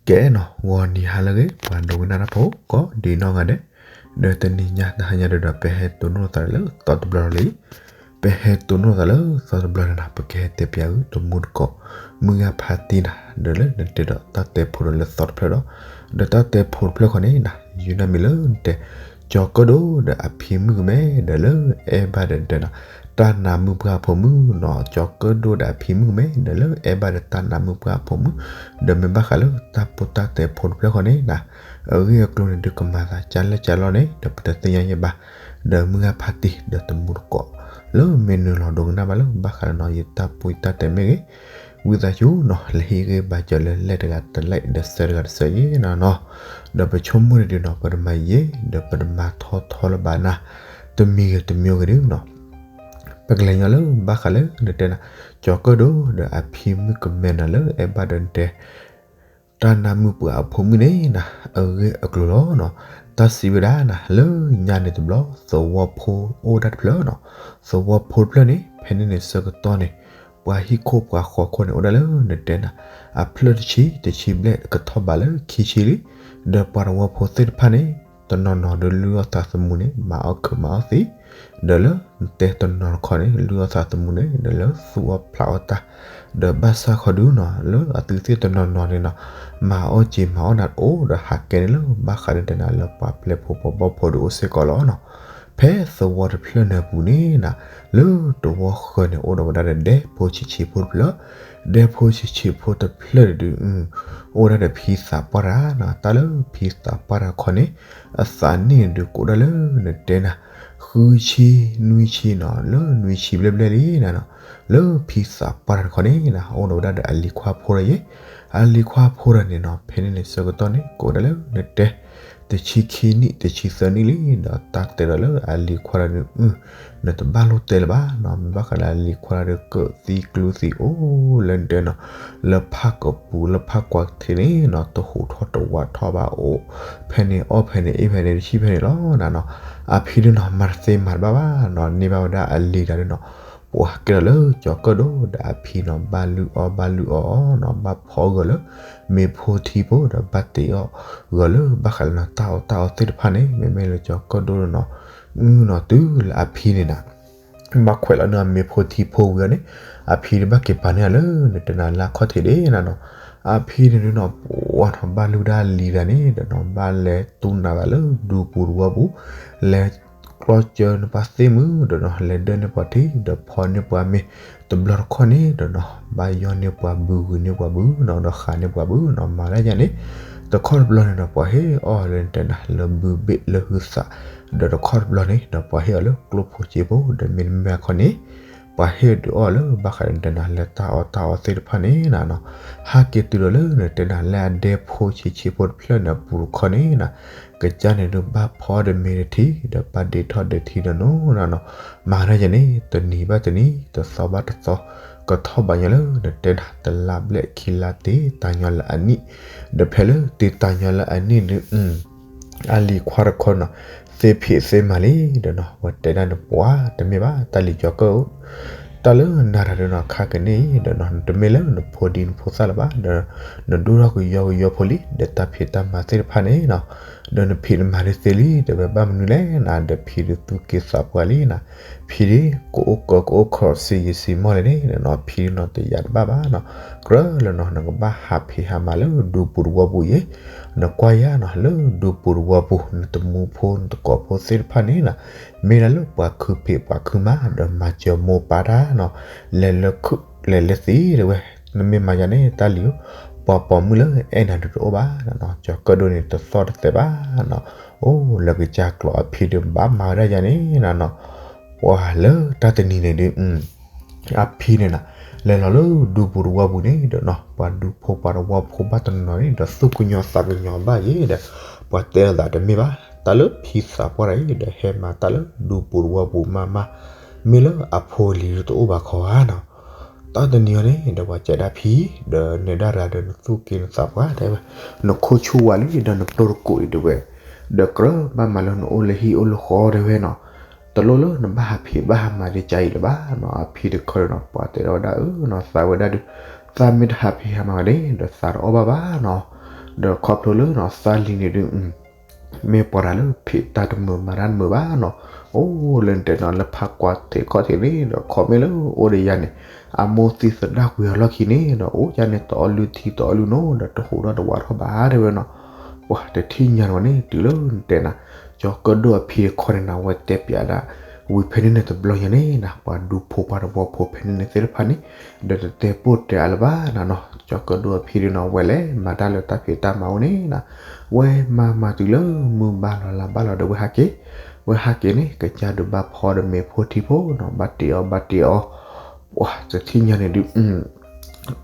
ကဲနီၤ ဂီၤနံၤဟါလၢအဂ့ၤ ပှၤဒိကနၣ်တၢ်ဖိကိးဒံးနီၢ်ဂၤဒဲး, ဒီးတနံၤညါတဟါညါဒီး ပဟဲတိၢ်နီၣ်သးလၢသီတဘျီလံ. ပဟဲတိၢ်နီၣ်သးလၢသီတဘျီန့ၣ်နီၤ ပကဟဲတဲပျးအုၣ်တမူတကိး မုၢ်ဂၤဖါတံၢ်နၤ ဒီးလၢနတဲဒီးတၢ်တဲဖိဒီးလၢသီတဖျၢၣ်ဒီး, ဒီးတၢ်တဲဖိတဖျၢၣ်ခီန့ၣ်နၤ ယုၢ်နၢ်မံၤလၢနတဲ ကၠီၤကၢၣ်ဒိၣ်ဒီးအဖံမုၣ်ကမဲ ဒီးလၢအဲၣ်ဘၣ်ဒီးနတဲနီၤ တၢ်နါမုၣ်ပှၢ်ဖိမုၣ်နီၤ, ကၠီၤကၢၣ်ဒိၣ်ဒီးအဖံမုၣ်ကမဲ ဒီးလၢအဲၣ်ဘၣ်ဒီးတၢ်နါမုၣ်ပှၢ်ဖိမုၣ်, ဒီးမ့ၢ်ဘၣ်ဃးလၢတၢ်ဖိတၢ်တဲဖိတဖျၢၣ်ခီန့ၣ်နၤ အဂ့ၢ်အကျိၤန့ၣ်ဒုးကမၤသးကၢ်လဲၢ်ကၢ်လီၢ်န့ၣ် ဒီးပတသ့ၣ်ညါယဲဘၣ်, ဒီးမုၢ်ဂၤဖါတံၢ်ဒီးတမူတကိး လၢမ့ၢ်နုာ်လီၤဒိကနၣ်ဘၣ်လၢဘၣ်ဃးလၢနီၤ ယတၢ်ပှ့ၤတၢ်တဲမ့ၢ်ဂ့ၤ, ဝံသးစူၤနီၤ လၢဟ့ၣ်ဂံၢ်ဘါစၢၤလၢ like တဂၤတlike ဒီး share တဂၤတshare ယဲနီၤနီၤ, ဒီးပဆိကမိၣ်န့ၣ်ဒုးနီၤ ပတမၤယဲ ဒီးပတမၤထီထီလၢၤဘၣ်နၤ, တမံၤဂ့ၤတမံၤဂ့ၤဒုးနီၤ ပကလဲၤညီလၢဘၣ်ဃးလၢနတဲနၤ ကၠီၤကၢၣ်ဒိၣ်ဒီးအဖံမုၣ်ကမဲနၤလၢအဲၣ်ဘၣ်ဒီးနတဲ တၢ်နါမုၣ်ပှၢ်အဖိမုၣ်န့ၣ်နၤ အဂ့ၢ်အကျိၤလီၤနီၤ, တၢ်စံးဝဲဒၣ်နၤ လၢညါန့ၣ်တဘျီ သဝီဖိအိၣ်ဝဲဒၣ်တဖျၢၣ်နီၤ, သဝီဖိတဖျၢၣ်န့ၣ် ဖဲန့ၣ်န့ၣ်ဆၢကတီၢ်န့ၣ် ပှၤဟံၣ်ခိၣ်ပှၤဃီခိၣ်န့ၣ် အိၣ်ဒၣ်လၢနတဲနၤ အဖျၢၣ်တဆံ တဆံဘျဲၣ်ကထီၣ်ဘးလၢခံဆံလံ, ဒီးပှၤသဝီဖိသ့ၣ်တဖၣ်န့ၣ် တနီၤနီၤဒီးလုၢ်အီၣ်သးသမူန့ၣ် မၤအီၣ်ခုးမၤအီၣ်သံ, ဒီးလၢနတဲတနီၤတခီန့ၣ် လုၢ်အီၣ်သးသမူန့ၣ် ဒီးလၢသူၣ်အီၣ်ဖျးအီၣ်တၢ်, ဒီးဘၣ်ဆၣ်ခီဒုနီၤ လၢအသုသ့ၣ်တနီၤနီၤန့ၣ်နီၤ မၤအီၣ်က့ၤမၤအီၣ်နၤတအိၣ်ဒီးဟးကဲန့ၣ်လၢဘၣ်ဃးဒီးနတဲနၤလၢပှၤပျဲၢ်ဖိပှၤဘီၣ်ဖိဒုးအိၣ်စ့ၢ်ကီးလီၤနီၤ, ဖဲသဝီတဖျၢၣ်န့ၣ်အပူၤန့ၣ်နၤ လၢတဝီဃၢၤန့ၣ်အိၣ်ဒီးဝဲဒၣ်ဒီးဒဲဖိဆံးဆံးဖိတဖျၢၣ်, ဒဲဖိဆံးဆံးဖိတဖျၢၣ်န့ၣ်ဒုး အိၣ်ဝဲဒၣ်ဒီးဖံသးပှၢ်တၢ်နီၤ, တၢ်လၢဖံသးပှၢ်တၢ်ခီန့ၣ် အသးနံၣ်န့ၣ်ဒုးကအိၣ်ဒၣ်လၢနတဲနၤ ဃုဆံ နွံဆံနီၤ လၢနွံဆံဘျဲၣ်ဘျဲၣ်လံနၤနီၤ, လၢဖံသးပှၢ်တၢ်တခီန့ၣ်နၤ အိၣ်ဒီးဝဲဒၣ်ဒီးအလံၤခွါဖိတၢ်ယဲ, အလံၤခွါဖိတၢ်န့ၣ်နီၤ ဖဲန့ၣ်န့ၣ်ဆၢကတီၢ်န့ၣ် ကအိၣ်ဒၣ်လၢနတဲ တဆံခံနံၣ် တဆံသၢနံၣ်လံ, ဒီးတၢ်တဲဒီးလၢအလံၤခွါတၢ်န့ၣ် အု နတဘၣ်လိၣ်တဲလၢၤဘၣ်နီၤ, မ့ၢ်ဘၣ်ဃးလၢအလံၤခွါတၢ်ဒုးကၢၣ်သံကျူသံအိၣ်လၢနတဲနီၤ, လၢဖးကပူၤလၢဖးကွၢ်ကထံန့ၣ်နီၤ တဟူးထီၣ်တဝးထီၣ်ဘၣ်အိၣ်, ဖဲန့ၣ်အီၣ်ဖဲန့ၣ်အ့ၣ်ဖဲန့ၣ်တဆံဖဲန့ၣ်လီၤနၤနီၤ, အဖံဒုးနီၤ မၤတသ့မၤတဘၣ်ဘၣ်နီၤ, န့ၢ်ဘၣ်ဝဲဒၣ်အလံၤတၢ်ဒုးနီၤ ပှၤကဲထီၣ်လၢကၠီၤကၢၣ်ဒိၣ်ဒီးအဖံနီၤ ဘၣ်လုၢ်အီၣ်ဘၣ်လုၢ်အီၣ်အီၤနီၤ, ဘၣ်ဖီဂၢၢ်လၢ မ့ၤဖိထံဖိဒီးဘၣ်တ့အီၣ်ဂၢၢ်လၢဘၣ်ဃးလၢနီၤ တၢ်အီၣ်တၢ်အီသ့ၣ်တဖၣ်န့ၣ် မ့မ့ၢ်လၢကၠီၤကၢၣ်ဒိၣ်နီၤ အုနီၤ တုၤလၢအဖံန့ၣ်နၤ ဘၣ်ခွဲးလီၤန့ၢ်အမ့ၤဖိထံဖိဝံၤအီၤန့ၣ် အဖံန့ၣ်ဘၣ်က့ၤပာ်န့ၢ်အီၤလၢနတဲနၤလၢအခီၣ်ထံးဒ့နၤနီၤ, အဖံန့ၣ်ဒုးနီၤ ပှၤနီၤ ဘၣ်လုၢ်ဒၣ်လံၤတၢ်န့ၣ်ဒီးနီၤ ဘၣ်လဲၤတူၢ်နၤသးလၢဒူပူၤတဝီပူၤ, လဲၤကျီစၢၤန့ၢ်ပှၤသ့ၣ်မုၣ်ဒီးနီၤ လဲၤဒၢၣ်န့ၢ်ပှၤထံ ဒီးဖီန့ၢ်ပှၤမ့ၤ တဘျီတခီၣ်န့ၣ်ဒီးနီၤ ဘၣ်ယီၢ်န့ၢ်ပှၤဘုးဂုာ်န့ၢ်ပှၤဘုးနီၤ ဒီးဃးန့ၢ်ပှၤဘုးနီၤ မၤဒၣ်ယၤန့ၣ်, တခီၣ်တဘျီန့ၣ်ဒီး ပှၤဟ့ၣ်အီၣ်လၢနတဲနၤ လၢဘုးဘ့ၣ်လၢဟုသး, ဒီးတခီၣ်တဘျီန့ၣ်ဒီး ပှၤဟ့ၣ်အီၤလၢကျိဖိစ့ဖိ ဒီးမ့တမ့ၢ်တခီန့ၣ် ပှၤဟ့ၣ်ဒုးအီၣ်လၢဘၣ်ဃးဒီးနတဲနၤ လၢတၢ်အီၣ်တၢ်အီသ့ၣ်တဖၣ်န့ၣ်နၤနီၤ, ဟဲက့ၤတုၤဒီးလၢနတဲနၤ လၢအဒဲဖိဆံးဆံးဖိတဖျၢၣ်န့ၣ်အပူၤတခီန့ၣ်နၤ, ကစၢ်န့ၣ်ဒုးဘၣ်ဖီဒီးမ့ၤတထံ ဒီးဘၣ်ဒ့ထီၣ်ဒ့ထံဒီးနီၤနၤနီၤ, မၤဒၣ်ယၤန့ၣ် တနံၤဘၣ်တနံၤ တသီဘၣ်တသီ ကထီၣ်ဘးညီလၢနတဲနၤ တလါဘျဲၣ်ခံလါတ့ၢ် တၢ်ညီလၢအနံၣ်, ဒီးဖဲလၢတ့ၢ်တၢ်ညီလၢအနံၣ်ဒုး အလံၤခွါတခီနီၤ သ့ဖံးသ့မၤလံဒီးနီၤ ပှၤတဲဒၣ်န့ၣ် ပှၤတမ့ၢ်ဘၣ် တၢ်လံၤကၠီၤကၢၣ်ဧၢ, တၢ်လၢနၤတၢ်ဒုးနီၤ ခါကန့ၣ်အံၤဒီးနီၤ နတမ့ၢ်လၢနဖိဒံနဖိသၣ်လၢၤဘၣ်ဒီး နဒိၣ်ထီၣ်ကယီကယီဖိလံ ဒီးတၢ်ဖံးတၢ်မၤသ့ၣ်တဖၣ်န့ၣ်နီၤ ဒီးနဖံးနမၤဒ်သ့လံ ဒီးဝဲဘၣ်မနုၤလဲၣ်နၤ ဒီးဖံးဒုးသူၣ်က့သးပှၢ်လံနၤ, ဖံးဒုးကအိၣ်ကၢကအိၣ်ခီၣ်စံယံၤစံမီၢ်လဲၣ်န့ၣ်နီၤ ဖံးဒုးနီၤတယာ်တဘၣ်ဘၣ်နီၤ, ကြၢးလၢနီၤ နကဘၣ်ဟးဖံးဟးမၤလၢဒူပူၤတဝီပူၤအံၤ, နကွၢ်ယၤနီၤ လၢဒူပူၤတဝီပူၤ နတမူဖိနတကိးဖိသ့ၣ်တဖၣ်န့ၣ်နီၤ မ့ၢ်ဒၣ်လၢပှၤခုဖံးပှၤခုမၤ ဒီးမၤစၢၤမိၢ်ပၢ်တၢ်နီၤ, လဲၤလၢခုၣ်လဲၤလၢသံတဲဝဲ, နမ့ၢ်မၤယၤန့ၣ် တၢ်လံၤဧၢ, ပှၤပိာ်မုၣ်လၢအဲၣ်နၤဒုးတအိၣ်ဘၣ်နီၤ, ကၠီၤကၢၣ်ဒိၣ်န့ၣ် တသီၣ်တသဲးဘၣ်နီၤ, အိၣ်လၢကစၢ်ကျိာ်အဖံးဒုးဘၣ်မၤဝဲဒၣ်ယၤန့ၣ်နီၤ, ပှၤလၢတၢ်တနံၤန့ၣ်ဒုး အဖံန့ၣ်နီၤ လဲၤလီၤလၢဒူပူၤတဝီပူၤန့ၣ်ဒီးနီၤ ပှၤဒူဖိပှၤတဝီဖိဘၣ်တနီၤနီၤန့ၣ် ဒီးသူၣ်ကညီၤသးကညီၤဘၣ်ယဲဒီး ပှၤတဲအသးတမ့ၢ်ဘၣ် တၢ်လၢဖံသးပှၢ်တၢ်အံၤ ဒီးဟဲမၤတၢ်လၢဒူပူၤတဝီပူၤမးမး, မ့ၢ်လၢအဖိအလံၤဒုးတအိၣ်ဘၣ်ခီဧါနီၤ, တၢ်တနံၤအံၤန့ၣ် ဒီးပှၤကဲဒၣ်ဖံ ဒီးနဲဒၣ်ရၤဒီးနသူၣ်က့နသးပှၢ်တဲဝဲ, နခိၣ်ဆူၣ်ဝါလံဒီးနပျိၢ်တကိးအံၤတဲဝဲ, ဒီးကြၢးဘၣ်မၤလၢနအိၣ်လၢဟံၣ်အိၣ်လၢဃီတဲဝဲနီၤ တလိၣ်လၢနဘၣ်ဟးဖံးဘၣ်ဟးမၤဒ်ကါအံၤလၢၤဘၣ်နီၤ, အဖံတခီဒီးနီၤ ပှၤတဲထီၣ်ဝဲဒၣ်အၢနီၤ သးဝဲဒၣ်ဒုး သးမ့ၢ်တဟးဖံးဟးမၤဝဲန့ၣ် ဒီးသးတအီၣ်ဘၣ်ဘၣ်နီၤ, ဒီးခီဖျိလၢနီၤ သးလံၤန့ၣ်ဒုး မ့ၢ်ပှၤတၢ်လၢဖံးတၢ်တမုာ်မၤတၢ်တမုာ်ဘၣ်နီၤ, အိၣ်လၢနတဲနီၤ လၢဖးကွၢ်ထံးခီၣ်ထံးန့ၣ်ဒီး ခီမ့ၢ်လၢအိၣ်ဒီးယၤန့ၣ် အမိၢ်သံသဒၣ်ကွံာ်အီၤလီၢ်ခံန့ၣ်ဒီး အိၣ်ယၤန့ၣ် တအီလုၢ်ထံတအီလုၢ်နိဒီး တဟူးထီၣ်တဝးထီၣ်ဘၣ်တဲဝဲနီၤ. ပှၤတထံၣ်ညါန့ၣ်ဝဲန့ၣ် တုၤလၢနတဲနီၤ ကၠီၤကၢၣ်ဒိၣ်အဖံတခီန့ၣ်နီၤ ဝဲတဲပျးဒၣ် ဝံၤဖဲန့ၣ်န့ၣ်တဘျီညါန့ၣ်နီၤ ပှၤဒူဖိပှၤတဝီဖိဖဲန့ၣ်န့ၣ်သ့ၣ်တဖၣ်န့ၣ် ဒီးတတဲပိၢ်တဲအါလၢၤဘၣ်နီၤနီၤ. ကၠီၤကၢၣ်ဒိၣ်အဖံဒုးနီၤ ဝဲလဲၤမၤတၢ်လၢတၢ်ဖံးတၢ်မၤအိၣ်န့ၣ်နီၤ, ဝဲမၤမၤတုၤလၢမုၢ်ဘၣ်လီၤလၢ်ဘၣ်လီၤဒီး ဝဲဟးက့ၤ, ဝဲဟးက့ၤန့ၣ် ကစၢ်ဒုးဘၣ်ဖီဒီးမ့ၤဖိထံဖိနီၤ ဘၣ်တ့ၢ်အီၣ်ဘၣ်တ့ၢ်အီၣ်, ပှၤတထံၣ်ညါန့ၣ်ဒုး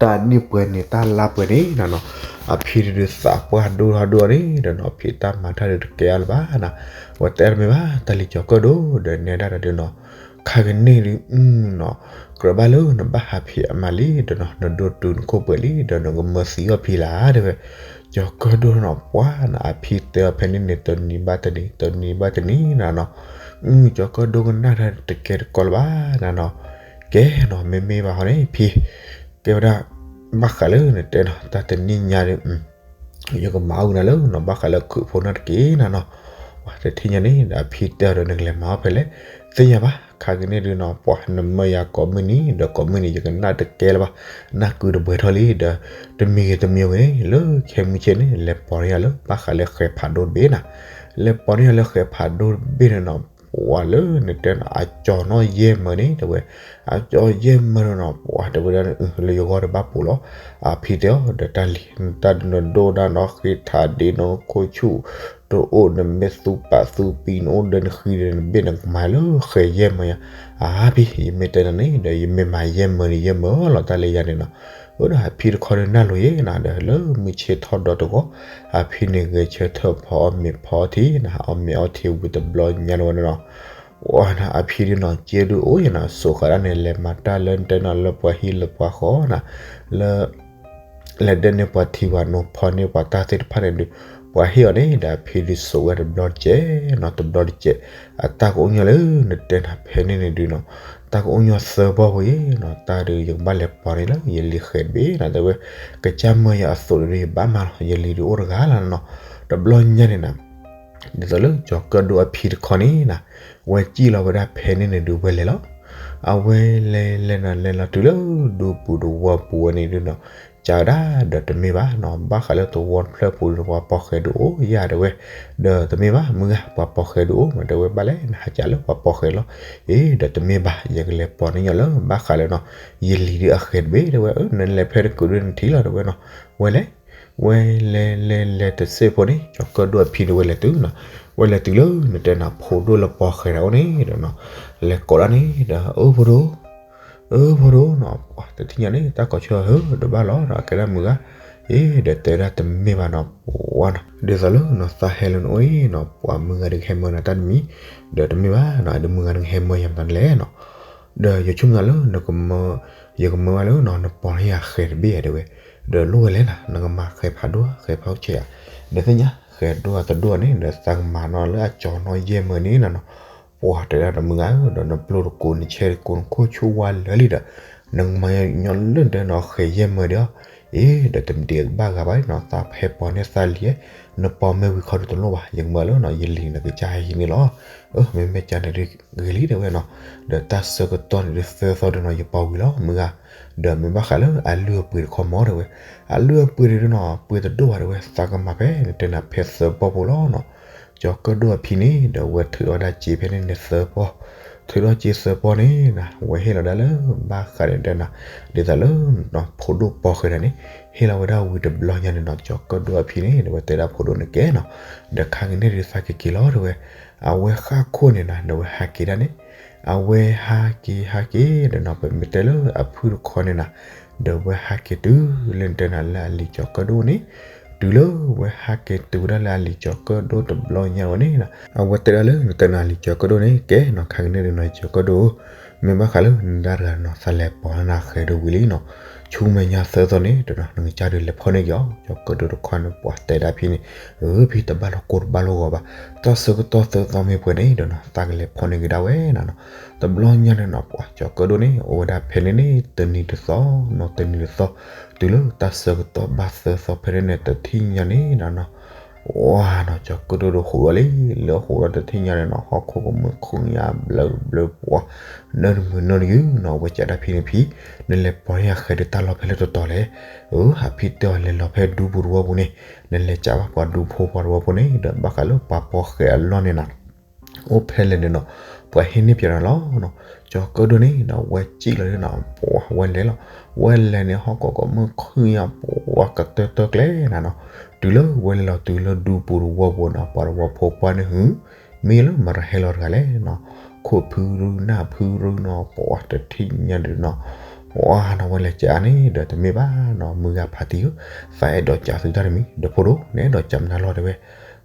တၢ်နံၣ်ပှဲၤန့ၣ် တၢ်လါပှဲၤန့ၣ်နီၤနီၤ, အဖံဒုးသးပှၢ်ဒိၣ်ထီၣ်ဒိၣ်အီၤန့ၣ်ဒီးနီၤ ဖံးတၢ်မၤတၢ်ဒုးတကဲအါလၢၤဘၣ်နီၤ, ဝဲတဲတမ့ၢ်ဘၣ် တၢ်လံၤကၠီၤကၢၣ်ဒိၣ်ဒီးနဲဒၣ်ဒီးနီၤ, ခါကန့ၢ်ဒုးနီၤ ကြၢးဘၣ်လၢနဘၣ်ဟးဖံးအမးလံဒီးနီၤ နဒိၣ်တုာ်နခိၣ်ပှဲၤလံဒီးနကမၢသံအီၣ်ဖံလၢတဲဝဲ, ကၠီၤကၢၣ်ဒိၣ်နီၤ ပှၤနီၤ အဖံတဲအီၤဖဲန့ၣ်န့ၣ် တနံၤဘၣ်တနံၤ တနံၤဘၣ်တနံၤနီၤနီၤ, ကၠီၤကၢၣ်ဒိၣ်ကနၣ်တၢ်တကဲတကီလၢၤဘၣ်နီၤနီၤ, ကဲနီၤ မ့မ့ၢ်ဘၣ်ဟီန့ၣ် ဖံ ကဲဝဲဒၣ် ဘၣ်ဃးလၢနတဲနီၤ တၢ်တနံၣ်ညါဒီး ယကမၤအီၣ်နၤလၢနီၤ ဘၣ်ဃးလၢခုးဖိနီၣ်တက့ၢ်နီၤနီၤ, ပှၤတထံၣ်ညါန့ၣ်ဒီး အဖံတဲအီၤဒီး နကလဲၤမၤအီၣ်ဖဲလဲၣ်, သ့ၣ်ညါဘၣ် ခါကန့ၢ်ဒုးနီၤ ပှၤနမၢယၤကိးမုၢ်နံၤ ဒီးကိးမုၢ်နံၤ ယကနၣ်တကဲလၢၤဘၣ်, နၢ်ကုတဘှဲထီၣ်လံဒီး တမံၤဂ့ၤတမံၤဂ့ၤန့ၣ် လၢခဲမုၢ်ဆ့ၣ်န့ၣ် လဲၤပိာ်န့ၢ်ယၤလၢ ဘၣ်ဃးလၢဃဲၤဖးဒိၣ်တဘ့ၣ်နီၤ, လဲၤပိာ်န့ၢ်ယၤလၢဃဲၤဖးဒိၣ်တဘ့ၣ်န့ၣ်နီၤ ပှၤလၢနတဲနီၤ အကၠီၤနီၣ်ယဲၢ်မၢန့ၣ် တဲဝဲ, အကၠီၤယဲၢ်မၢန့ၣ်နီၤ ပှၤတဲဝဲဒၣ် လၢယဂီၢ်တဘၣ်ပူၤလီၤ, အဖံတဲအီၤဒီး တၢ်လံၤ တၢ်ဒုးနဒိၣ်ဒၣ်နီၤ ဃ့ထးဒ့နီၤ ခိၣ်ဆူၣ် တအိၣ် နမ့ၢ်သူပာ်သူပံၤ နအိၣ်ဒီးနဃံဒီးနဘ့ၣ် နကမၤလၢဃဲၤယဲၢ်မၢယၤ, အါဖံ ယမ့ၢ်တဲနၤန့ၣ်ဒီး ယမ့ၢ်မၤယဲၢ်မၢန့ၣ် ယဲၢ်မၢလီၤ တၢ်လၢယၤန့ၣ်နီၤ, အၢဒီးအဖံတခီဒီးနၢ်လိၤယဲၢ်နီၤ ဒီးလၢမုၢ်ဆ့ၣ်ထီၣ်ဒီတဂီၢ် အဖံန့ၣ်ဂဲၤဆၢထၢၣ်ဖီအီၣ်မ့ၤဖီထံနီၤ အီၣ်မ့ၤအီထံဝံၤတဘျီညါန့ၣ်ဝဲန့ၣ်နီၤ ပှၤနီၤ အဖံဒုးနီၤ က့ဒုးအိၣ်ယဲနီၤ စိာ်ဃာ်ဒၣ်န့ၣ် လဲၤမၤတၢ်လၢနတဲနီၤ လၢပှၤဟံၣ်လၢပှၤဃီနီၤ လၢ လဲၤဒၢးန့ၢ်ပှၤထံပှၤနိ ဖီန့ၢ်ပှၤတၢ်သ့ၣ်တဖၣ်န့ၣ်ဒုး ပှၤဟ့ၣ်အီၤန့ၣ်ဒီး အဖံဒုးစိာ်ဝဲတဘျီတကဲးနီၤ တဘျီတကဲး အတၢ်ကအိၣ်ညီလၢနတဲနီၤ ဖဲန့ၣ်န့ၣ်ဒုးနီၤ တၢ်ကအိၣ်ညီသၢဘီပူၤယဲနီၤ တၢ်ဒုးယကဘၣ်လဲၤပိာ်န့ၢ်လၢယလံၤဃဲၤတဘ့ၣ်နီၤ တဲဝဲ ကစၢ်မၢယၤအသိးဒီး ယဘၣ်မၤလီၤ ယလံၤဒုးအိၣ်တဂၤလီၤနီၤ တဘျီညါန့ၣ်နီၤ ဒ်သိးလၢကၠီၤကၢၣ်ဒိၣ်အဖံတခီန့ၣ်နီၤ ဝဲစံၣ်လီၤဝဲဒၣ်ဖဲန့ၣ်န့ၣ်ဒုးဝဲလဲၤလီၤ အဝဲလဲၤလဲၤနီၤလဲၤလီၤတုၤလၢဒူပူၤတဝီပူၤဝဲန့ၣ်ဒုးနီၤ ကးဝဲဒၣ်ဒီးတမ့ၢ်ဘၣ်နီၤ ဘၣ်ဃးလၢသဝီတဖျၢၣ်ပူၤဒီးပှၤပိာ်ဃဲၤဒုးအိၣ်ယၤတဲဝဲ ဒီးတမ့ၢ်ဘၣ် မုၢ်ဂၤ ပှၤပိာ်ဃဲၤဒုးအိၣ်မးတဲဝဲ ဘၣ်လဲၣ် နဟးကးလၢပှၤပိာ်ဃဲၤလီၤ အ့ ဒီးတမ့ၢ်ဘၣ် ယကလဲၤပိာ်န့ၢ်ညီလၢ ဘၣ်ဃးလၢနီၤ ယလံၤဒုးအဃဲၤတဘ့ၣ်တဲဝဲ အၢ နလဲၤဖဲတကုးဒုးနထံၣ်လီၤတဲဝဲနီၤ ဝဲလဲၤ ဝဲလဲၤလဲၤလဲၤတစဲးဖိန့ၣ် ကၠီၤကၢၣ်ဒိၣ်အဖံန့ၣ်ဝဲလဲၤတုၤနီၤ ဝဲလဲၤတုၤလၢနတဲနီၤ ဖိဒိၣ်လၢပိာ်ဃဲၤတၢ်အိၣ်န့ၣ်ဒီးနီၤ လဲၤကိးဒၣ်န့ၣ်ဒီး အၢ ဖိဒိၣ် အၢ ဖိဒိၣ်နီၤ ပှၤတထံၣ်ညါန့ၣ် တၢ်ကိးဆၢဟၢဒီးဘၣ်လီၤဒီး အကဲဒၣ်မုၢ်ဂၤ အ့ ဒီးတဲဒၣ်တမ့ၢ်ဘၣ်နီၤ ပှၤနီၤ ဒ်သိးလၢနီၤ သးဟဲလၢနအိၣ်အံၤနီၤ ပှၤမုၢ်ဂၤဒုးကဟဲမၢနၤတၢ်တမံၤ ဒီးတမ့ၢ်ဘၣ်နီၤ ဒီးမုၢ်ဂၤဒုးကဟဲမၢယၤမတၤလဲၣ်နီၤ ဒီးယဆိကမိၣ်လၢနကမၢ ယကမၢဘၣ်လၢနီၤ နပိာ်န့ၢ်ယၤဃဲၤတဘ့ၣ်တဲဝဲ ဒီးလိၣ်ဝဲလဲၣ်နီၤ နကမၤဃဲၤဖးဒိၣ် ဃဲၤဖးအိၣ်ဆဲးဧါ ဒီးသ့ၣ်ညါ ဃဲၤဒိၣ်အတဒိၣ်န့ၣ် ဒီးသးကမၤနီၤလၢအကၠီၤနီၣ်ယဲၢ်မၢန့ၣ်နီၤ ပှၤတဲဒၣ်ဒီးမုၢ်ဂၤဧၢ ဒီးနပျိၢ်တကိး နဆဲတကိး နခိၣ်ဆူၣ်ဝါလၢာ်လံဒီး နကမၤညီလၢနတဲနီၤ ဃဲၤယဲၢ်မၢဒီး အ့ ဒီးတမ့ၢ်တဘၣ်ဂၤဘၣ်နီၤ သးဟဲပိာ်န့ၢ်သးလံၤဧၢ နပိာ်မ့ၢ်ဝံၤခီဒုးတလိၣ်ဘၣ် ယကမၢလၢနီၤ ယလံၤနကစၢ်ဟဲဟံးန့ၢ်လီၤ အၢ မ့မ့ၢ်ကန့ၣ်ဒုးဂ့ၤလံတဲဝဲနီၤ ဒီးတၢ်ဆၢကတီၢ်န့ၣ်ဒုးသၢသီဒုးနီၤ ယပိာ်ဝံၤလီၤ မုၢ်ဂၤ ဒီးမ့ၢ်ဘၣ်ဃးလၢအလုၢ်အပှ့ၤတခီမီၤတဲဝဲ အလုၢ်အပှ့ၤန့ၣ်ဒုးနီၤ ပှ့ၤတဒိၣ်ဘၣ်တဲဝဲ သးကမၤဖဲနတဲနၤ ဖဲသၢပီၢ်ဖိလီၤနီၤ ကၠီၤကၢၣ်ဒိၣ်အဖံန့ၣ် ဒီးဝဲထုးထီၣ်ဝဲဒၣ်စ့ဖဲန့ၣ်န့ၣ်သၢပီၢ် ထုးထီၣ်စ့သၢပီၢ်န့ၣ်နီၤ ဝဲဟ့ၣ်လီၤဒၣ်လၢ ဘၣ်ဃးန့ၣ်တဲနၤ ဒ်သိးလၢ ဖိဒိၣ်ပိာ်ဃဲၤတၢ်န့ၣ် ဟ့ၣ်လီၤဝဲဒၣ်ဝံၤတဘျီညါန့ၣ်နီၤ ကၠီၤကၢၣ်ဒိၣ်အဖံန့ၣ် ဒီးဝဲတဲဒၣ်ဖိဒိၣ်န့ၣ်ကဲနီၤ ဒီးခါကန့ၣ်ဒုးသးက့ၤက့ၤလီၤတဲဝဲ အဝဲဃၣ်ခိၣ်န့ၣ်နီၤ ဒီးဝဲဟးက့ၤဒၣ်န့ၣ် အဝဲဟးက့ၤဟးက့ၤဒီးနီၤ ပမ့ၢ်တဲလၢအဖုၣ်တခီန့ၣ်နီၤ ဒီးဝဲဟးက့ၤတုၤလၢနတဲနၤလၢအလံၤကၠီၤကၢၣ်ဒိၣ်န့ၣ် တုၤလၢဝဲဟးက့ၤတုၤဝဲဒၣ်လၢအလံၤကၠီၤကၢၣ်ဒိၣ်တဘျီညါဝဲန့ၣ်နီၤ အဝဲတဲဒၣ်လၢနတဲနၤလံၤကၠီၤကၢၣ်ဒိၣ်န့ၣ် ကဲနီၤ ခါကန့ၣ်ဒုးနီၤ ကၠီၤကၢၣ်ဒိၣ် မ့ၢ်ဘၣ်ဃးလၢနဒါတဂၤနီၤ သးလဲၤပိာ်နၤဃဲၤဒုးဝံၤလံနီၤ ဆူမဲာ်ညါသၢသီန့ၣ်ဒီးနီၤ နကစၢ်ဒုးလဲၤဖီၣ်န့ၢ်က့ၤအီၤ ကၠီၤကၢၣ်ဒိၣ်တခီန့ၣ် ပှၤတဲဒၣ်ဖံန့ၣ် အၢ ဖံတဘၣ်လီၤကိၢ်တဘၣ်လီၤဂီၤဘၣ် တၢ်ဆၢကတီၢ်သၢသီမ့ၢ်ပှဲၤန့ၣ်ဒီးနီၤ သးကလဲၤဖီၣ်န့ၢ်က့ၤဒၣ်ဝဲနီၤနီၤ တဘျီညါန့ၣ်နီၤ ပှၤကၠီၤကၢၣ်ဒိၣ်န့ၣ် အိၣ်ဝဲဒၣ်ဖဲန့ၣ်န့ၣ် တနံၤတသီနီၤ တနံၤတသီ တုၤလၢတၢ်ဆၢကတီၢ်ဘၣ်သၢသီဖဲန့ၣ်န့ၣ် တထံၣ်ညါန့ၣ်နီၤနီၤ, ဝါနီၤ ကၠီၤကၢၣ်ဒိၣ်ဒီးဟူးလီၤလံ, လၢဟူးလီၤတထံၣ်ညါန့ၣ်နီၤ ဟီၣ်ခိၣ်ကမုၢ်ခုၣ်ညါ ဘျၢဘျၢပှၤ, နၢတမုာ်နၢတယုာ်နီၤ ဝဲကးဒၣ်ဖံန့ၣ်ဖံ, နလဲၤပိာ်န့ၢ်ယၤဃဲၤဒုးတၢ်လီၢ်ဖဲလဲၣ်တတီၤလဲၣ်, အၢ အဖံတဲအီၤ လဲၤလီၤဖဲဒူပူၤတဝီပူၤန့ၣ်, နလဲၤကးဘၣ်ပှၤဒူဖိပှၤတဝီဖိန့ၣ် ဒီးဘၣ်ဃးလၢပှၤပိာ်ဃဲၤအလီၢ်န့ၣ်နီၤ အိၣ်ဖဲလဲၣ်န့ၣ်နီၤ, ပှၤဟ့ၣ်န့ၢ်ပၠးနၤလီၤနီၤ, ကၠီၤကၢၣ်ဒိၣ်န့ၣ်နီၤ ဝဲစံၣ်လီၤန့ၣ်နီၤ ပှၤဝဲလဲၤလီၤ, ဝဲလဲၤန့ၣ် ဟီၣ်ခိၣ်ကမုၢ်ခုၣ်ညါ ပှၤကတၢၢ်တၢၢ်ကျဲနၤနီၤ, တုၤလၢဝဲလဲၤလီၤတုၤလၢဒူပူၤတဝီပူၤနီၤ ပှၤတဝီဖိပှၢ်န့ၣ်ဟု, မ့ၢ်လၢမၤတၢ်ဟဲလီၤတဂၤလဲၣ်နီၤ, ခိၣ်ဖုရူနၢ်ဖုရူနီၤ ပှၤတထံၣ်ညါဒုးနီၤ ပှၤနီၤ ဝဲလဲၤကးန့ၣ်ဒီးတမ့ၢ်ဘၣ်နီၤ မုၢ်ဂၤဖါတံၢ်ဧၢ, သးအဲၣ်ဒိးကးသုတၢ်တမံၤ ဒီးဖိဒိၣ် နအဲၣ်ဒိးကးမနုၤလီၤတဲဝဲ,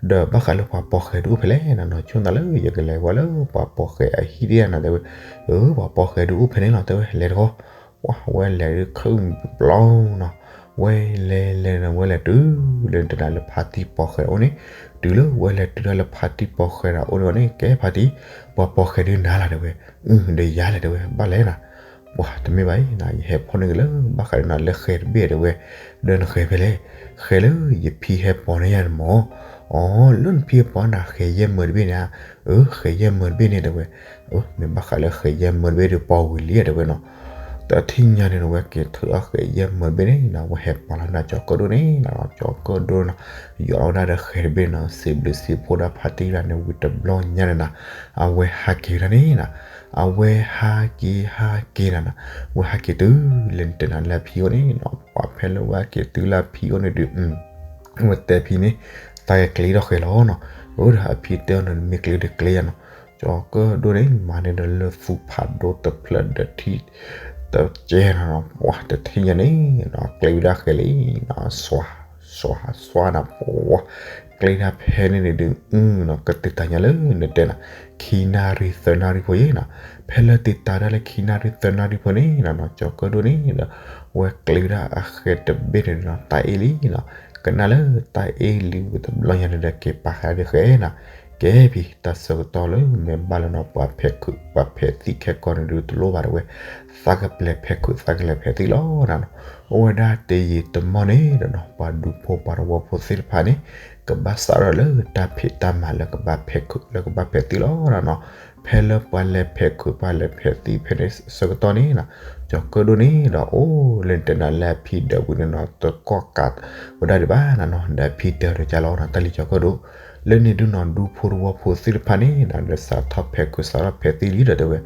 ဒီးဘၣ်ဃးလၢပှၤပိာ်ဃဲၤဒုးအိၣ်ဖဲလဲၣ်နၤနီၤ ဆိၣ်သးလၢယကလဲၤဝဲလၢပှၤပိာ်ဃဲၤအဟံၣ်ဒ်နၤတဲဝဲ, အၢ ပှၤပိာ်ဃဲၤဒုးအိၣ်ဖဲန့ၣ်လီၤတဲဝဲ လဲၤတခီ, ပှၤဝဲလဲၤဒုးခုၣ်ပျီနီၤ, ဝဲလဲၤလဲၤန့ၣ် ဝဲလဲၤတုၤလၢတနၤလၢဖါတံၢ်ပိာ်ဃဲၤအိၣ်န့ၣ်, တုၤလၢဝဲလဲၤတုၤတၢ်လၢဖါတံၢ်ပိာ်ဃဲၤဒီးအိၣ်န့ၣ် ကဲဖါတံၢ်, ပှၤပိာ်ဃဲၤဒုးနၤလီၤတဲဝဲ, အၢ ဒီးယၤလဲၣ်တဲဝဲ ဘၣ်လဲၣ်နၤ ပှၤတမ့ၢ်ဘၣ်အံၤနၤ ယဟဲဖီၣ်န့ၢ်က့ၤလၢဘၣ်ဃးဒီးနၤလၢဃဲၤတဘ့ၣ်တဲဝဲ, ဒီးနဃဲၤဖဲလဲၣ်, ဃဲၤလၢယဖံဟဲပိာ်န့ၢ်ယၤန့ၣ်မၢ်, အီ လၢနဖံဟဲပိာ်နၤဃဲၤယဲၢ်မၢတဘ့ၣ်န့ၣ်ဧါ, အၢ ဃဲၤယဲၢ်မၢတဘ့ၣ်န့ၣ်တဲဝဲ, အၢ မ့ၢ်ဘၣ်ဃးလၢဃဲၤယဲၢ်မၢတဘ့ၣ်ဒီးပိာ်ဝံၤလံတဲဝဲနီၤ, တထံၣ်ညါန့ၣ် ဝဲက့ၤထုးအီၣ်ဃဲၤယဲၢ်မၢတဘ့ၣ်န့ၣ်နၤ ဝဲဟဲပိာ်လီၤနၤ ကၠီၤကၢၣ်ဒိၣ်န့ၣ်နၤ ကၠီၤကၢၣ်ဒိၣ်နီၤ, ယီၤလီၤဝဲဒၣ်ဒီးဃဲၤတဘ့ၣ်န့ၣ်နီၤ စံးဘျုးစံးဖှိၣ်ဒၣ်ဖါတံၢ်တဂၤန့ၣ် ဝံၤတဘျီညါန့ၣ်နၤ, အဝဲဟးက့ၤဝဲဒၣ်န့ၣ်နၤ, အဝဲဟးက့ၤဟးက့ၤနၤနၤ, ဝဲဟးက့ၤတုၤလၢနတဲနၤလၢအဖံအိၣ်န့ၣ်နီၤ ပှၤဖဲလၢဝဲဟဲက့ၤတုၤလၢအဖံအိၣ်န့ၣ်ဒုး ဝဲတဲဖံန့ၣ်, သးကကျ့ထီၣ်ဃဲၤလီၤနီၤ, အၢ ဒီးအဖံတဲအီၤန့ၣ် နမ့ၢ်ကျ့ဒီးကျ့ယၤနီၤ, ကၠီၤကၢၣ်ဒိၣ်န့ၣ် မၤန့ၢ်ဒီးလၢသူဖးဒိၣ်တဖျၢၣ်ဒီးထံၣ်တကဲနီၤနီၤ ပှၤတထံၣ်ညါန့ၣ်နီၤ ကျ့ဝဲဒၣ်ဃဲၤလံနီၤ စွါ စွါ စွါနၤ ပှၤ ကျ့ဒၣ်ဖဲန့ၣ်န့ၣ်ဒုး အၢနီၤ ကတုၤတၢ်ညါလၢနတဲနၤ ခံနၣ်ရံၣ်သၢနၣ်ရံၣ်ဖိယဲနီၤ, ဖဲလၢတံာ်တာ်ဒၣ်လၢခံနၣ်ရံၣ်သၢနၣ်ရံၣ်ဖိန့ၣ်နီၤ ကၠီၤကၢၣ်ဒိၣ်န့ၣ်ဒီး ဝဲကျ့ဝဲဒၣ်အဃဲၤတဘ့ၣ်န့ၣ်နီၤ တၢ်အ့ၣ်လံနီၤ, ကနၣ်လၢတၢ်အ့ၣ်လံဝံၤတဘျီညါန့ၣ်ဒီး က့ၤပာ်ဃာ်ဒုးဃဲၤနၤ, ကဲဖံ တၢ်ဆၢကတီၢ်လၢမ့ၢ်ဘၣ်လၢနီၤ ပှၤဖဲးခုး ပှၤဖဲးသံၣ်ခဲကိာ်န့ၣ်ဒုးတလိၣ်ဘၣ်တဲဝဲ, သးကပျဲၤဖဲးခုး သးကပျဲၤဖဲးသံၣ်လီၤနၤနီၤ, အိၣ်ဝဲဒၣ်တယံာ်တမီၢ်န့ၣ်ဒီးနီၤ ပှၤဒူဖိပှၤတဝီဖိသ့ၣ်တဖၣ်န့ၣ် ကဘၣ်စးထီၣ်လၢတၢ်ဖံးတၢ်မၤလၢကဘၣ်ဖဲးခုး လၢကဘၣ်ဖဲးသံၣ်လီၤနၤနီၤ, ဖဲလၢပှၤလဲၤဖဲးခုး ပှၤလဲၤဖဲးသံၣ်ဖဲန့ၣ်ဆၢကတီၢ်န့ၣ်နီၤ, ကၠီၤကၢၣ်ဒိၣ်န့ၣ်ဒီး အိၣ်လၢနတဲနၤလၢအဖံဒၢးဝံၤန့ၣ်နီၤ တကီၢ်ကးဝဲဒၣ်ဒံးဘၣ်နၤနီၤ, ဒီးအဖံတဲအီၤဒီးကၢ်လီၤနၤ တၢ်လံၤကၠီၤကၢၣ်ဒိၣ် လၢန့ၣ်ဒုးနီၤ ဒူဖိတဝီဖိသ့ၣ်တဖၣ်န့ၣ်နီၤ ဒီးစးထီၣ်ဖဲးခုး စးထီၣ်ဖဲးသံၣ်လံဒီးတဲဝဲ,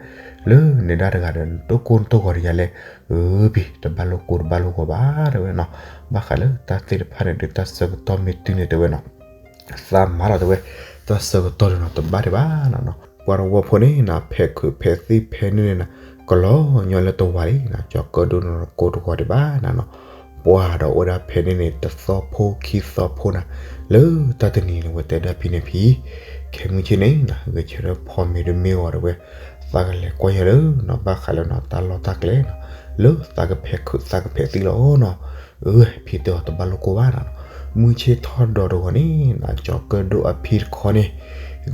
လၢန့ၣ်ဒၣ်တဂၤဒီး နတိၢ်ကိၢ်နတိၢ်ဂီၤဒီးယၤလဲၣ်, အၢ ဖံ တဘၣ်လိာ်ကိၢ်တဘၣ်လိာ်ဂီၤဘၣ်တဲဝဲနီၤ, ဘၣ်ဃးလၢတၢ်သ့ၣ်တဖၣ်န့ၣ်ဒုး တၢ်ဆၢကတီၢ်မ့ၢ်တုၤန့ၣ်တဲဝဲနီၤ သးမၤလီၤတဲဝဲ, တၢ်ဆၢကတီၢ်န့ၣ်နီၤ တဘၣ်ဒံးဘၣ်နၤနီၤ, ပှၤတဝီဖိန့ၣ်နီၤ ဖဲးခုးဖဲးသံၣ်ဖဲန့ၣ်န့ၣ်နီၤ ကလီၤညီလၢတဝၤလံနီၤ, ကၠီၤကၢၣ်ဒိၣ်န့ၣ် ကိၢ်တဂီၤဒံးဘၣ်နၤနီၤ, ပှၤဒီးအိၣ်ဝဲဒၣ်ဖဲန့ၣ်န့ၣ် တသီဖိခံသီဖိနၤ, လၢတၢ်တနံၤန့ၣ် ဝဲတဲဒၣ်ဖံန့ၣ်ဖံ, ခဲမုၢ်ဆ့ၣ်န့ၣ်နီၤ ဂဲၤဆၢထၢၣ်ဖီမ့ၤတမ့ၢ်ဂီၤတဲဝဲ, သးကလဲၤကွၢ်ယၤလၢနီၤ ဘၣ်ဃးလၢနီၤ တၢ်လီၢ်တၢ်ကျဲနီၤ, လၢသးကဖဲးခုးသးကဖဲးသံၣ်လီၤနီၤ, အၢ ဖံတဲအီၤတဘၣ်လိာ်ကိၢ်ဘၣ်နၤနီၤ, မုၢ်ဆ့ၣ်ထီၣ်ဒီးတဂီၤန့ၣ်နီၤ ကၠီၤကၢၣ်ဒိၣ်အဖံတခီန့ၣ်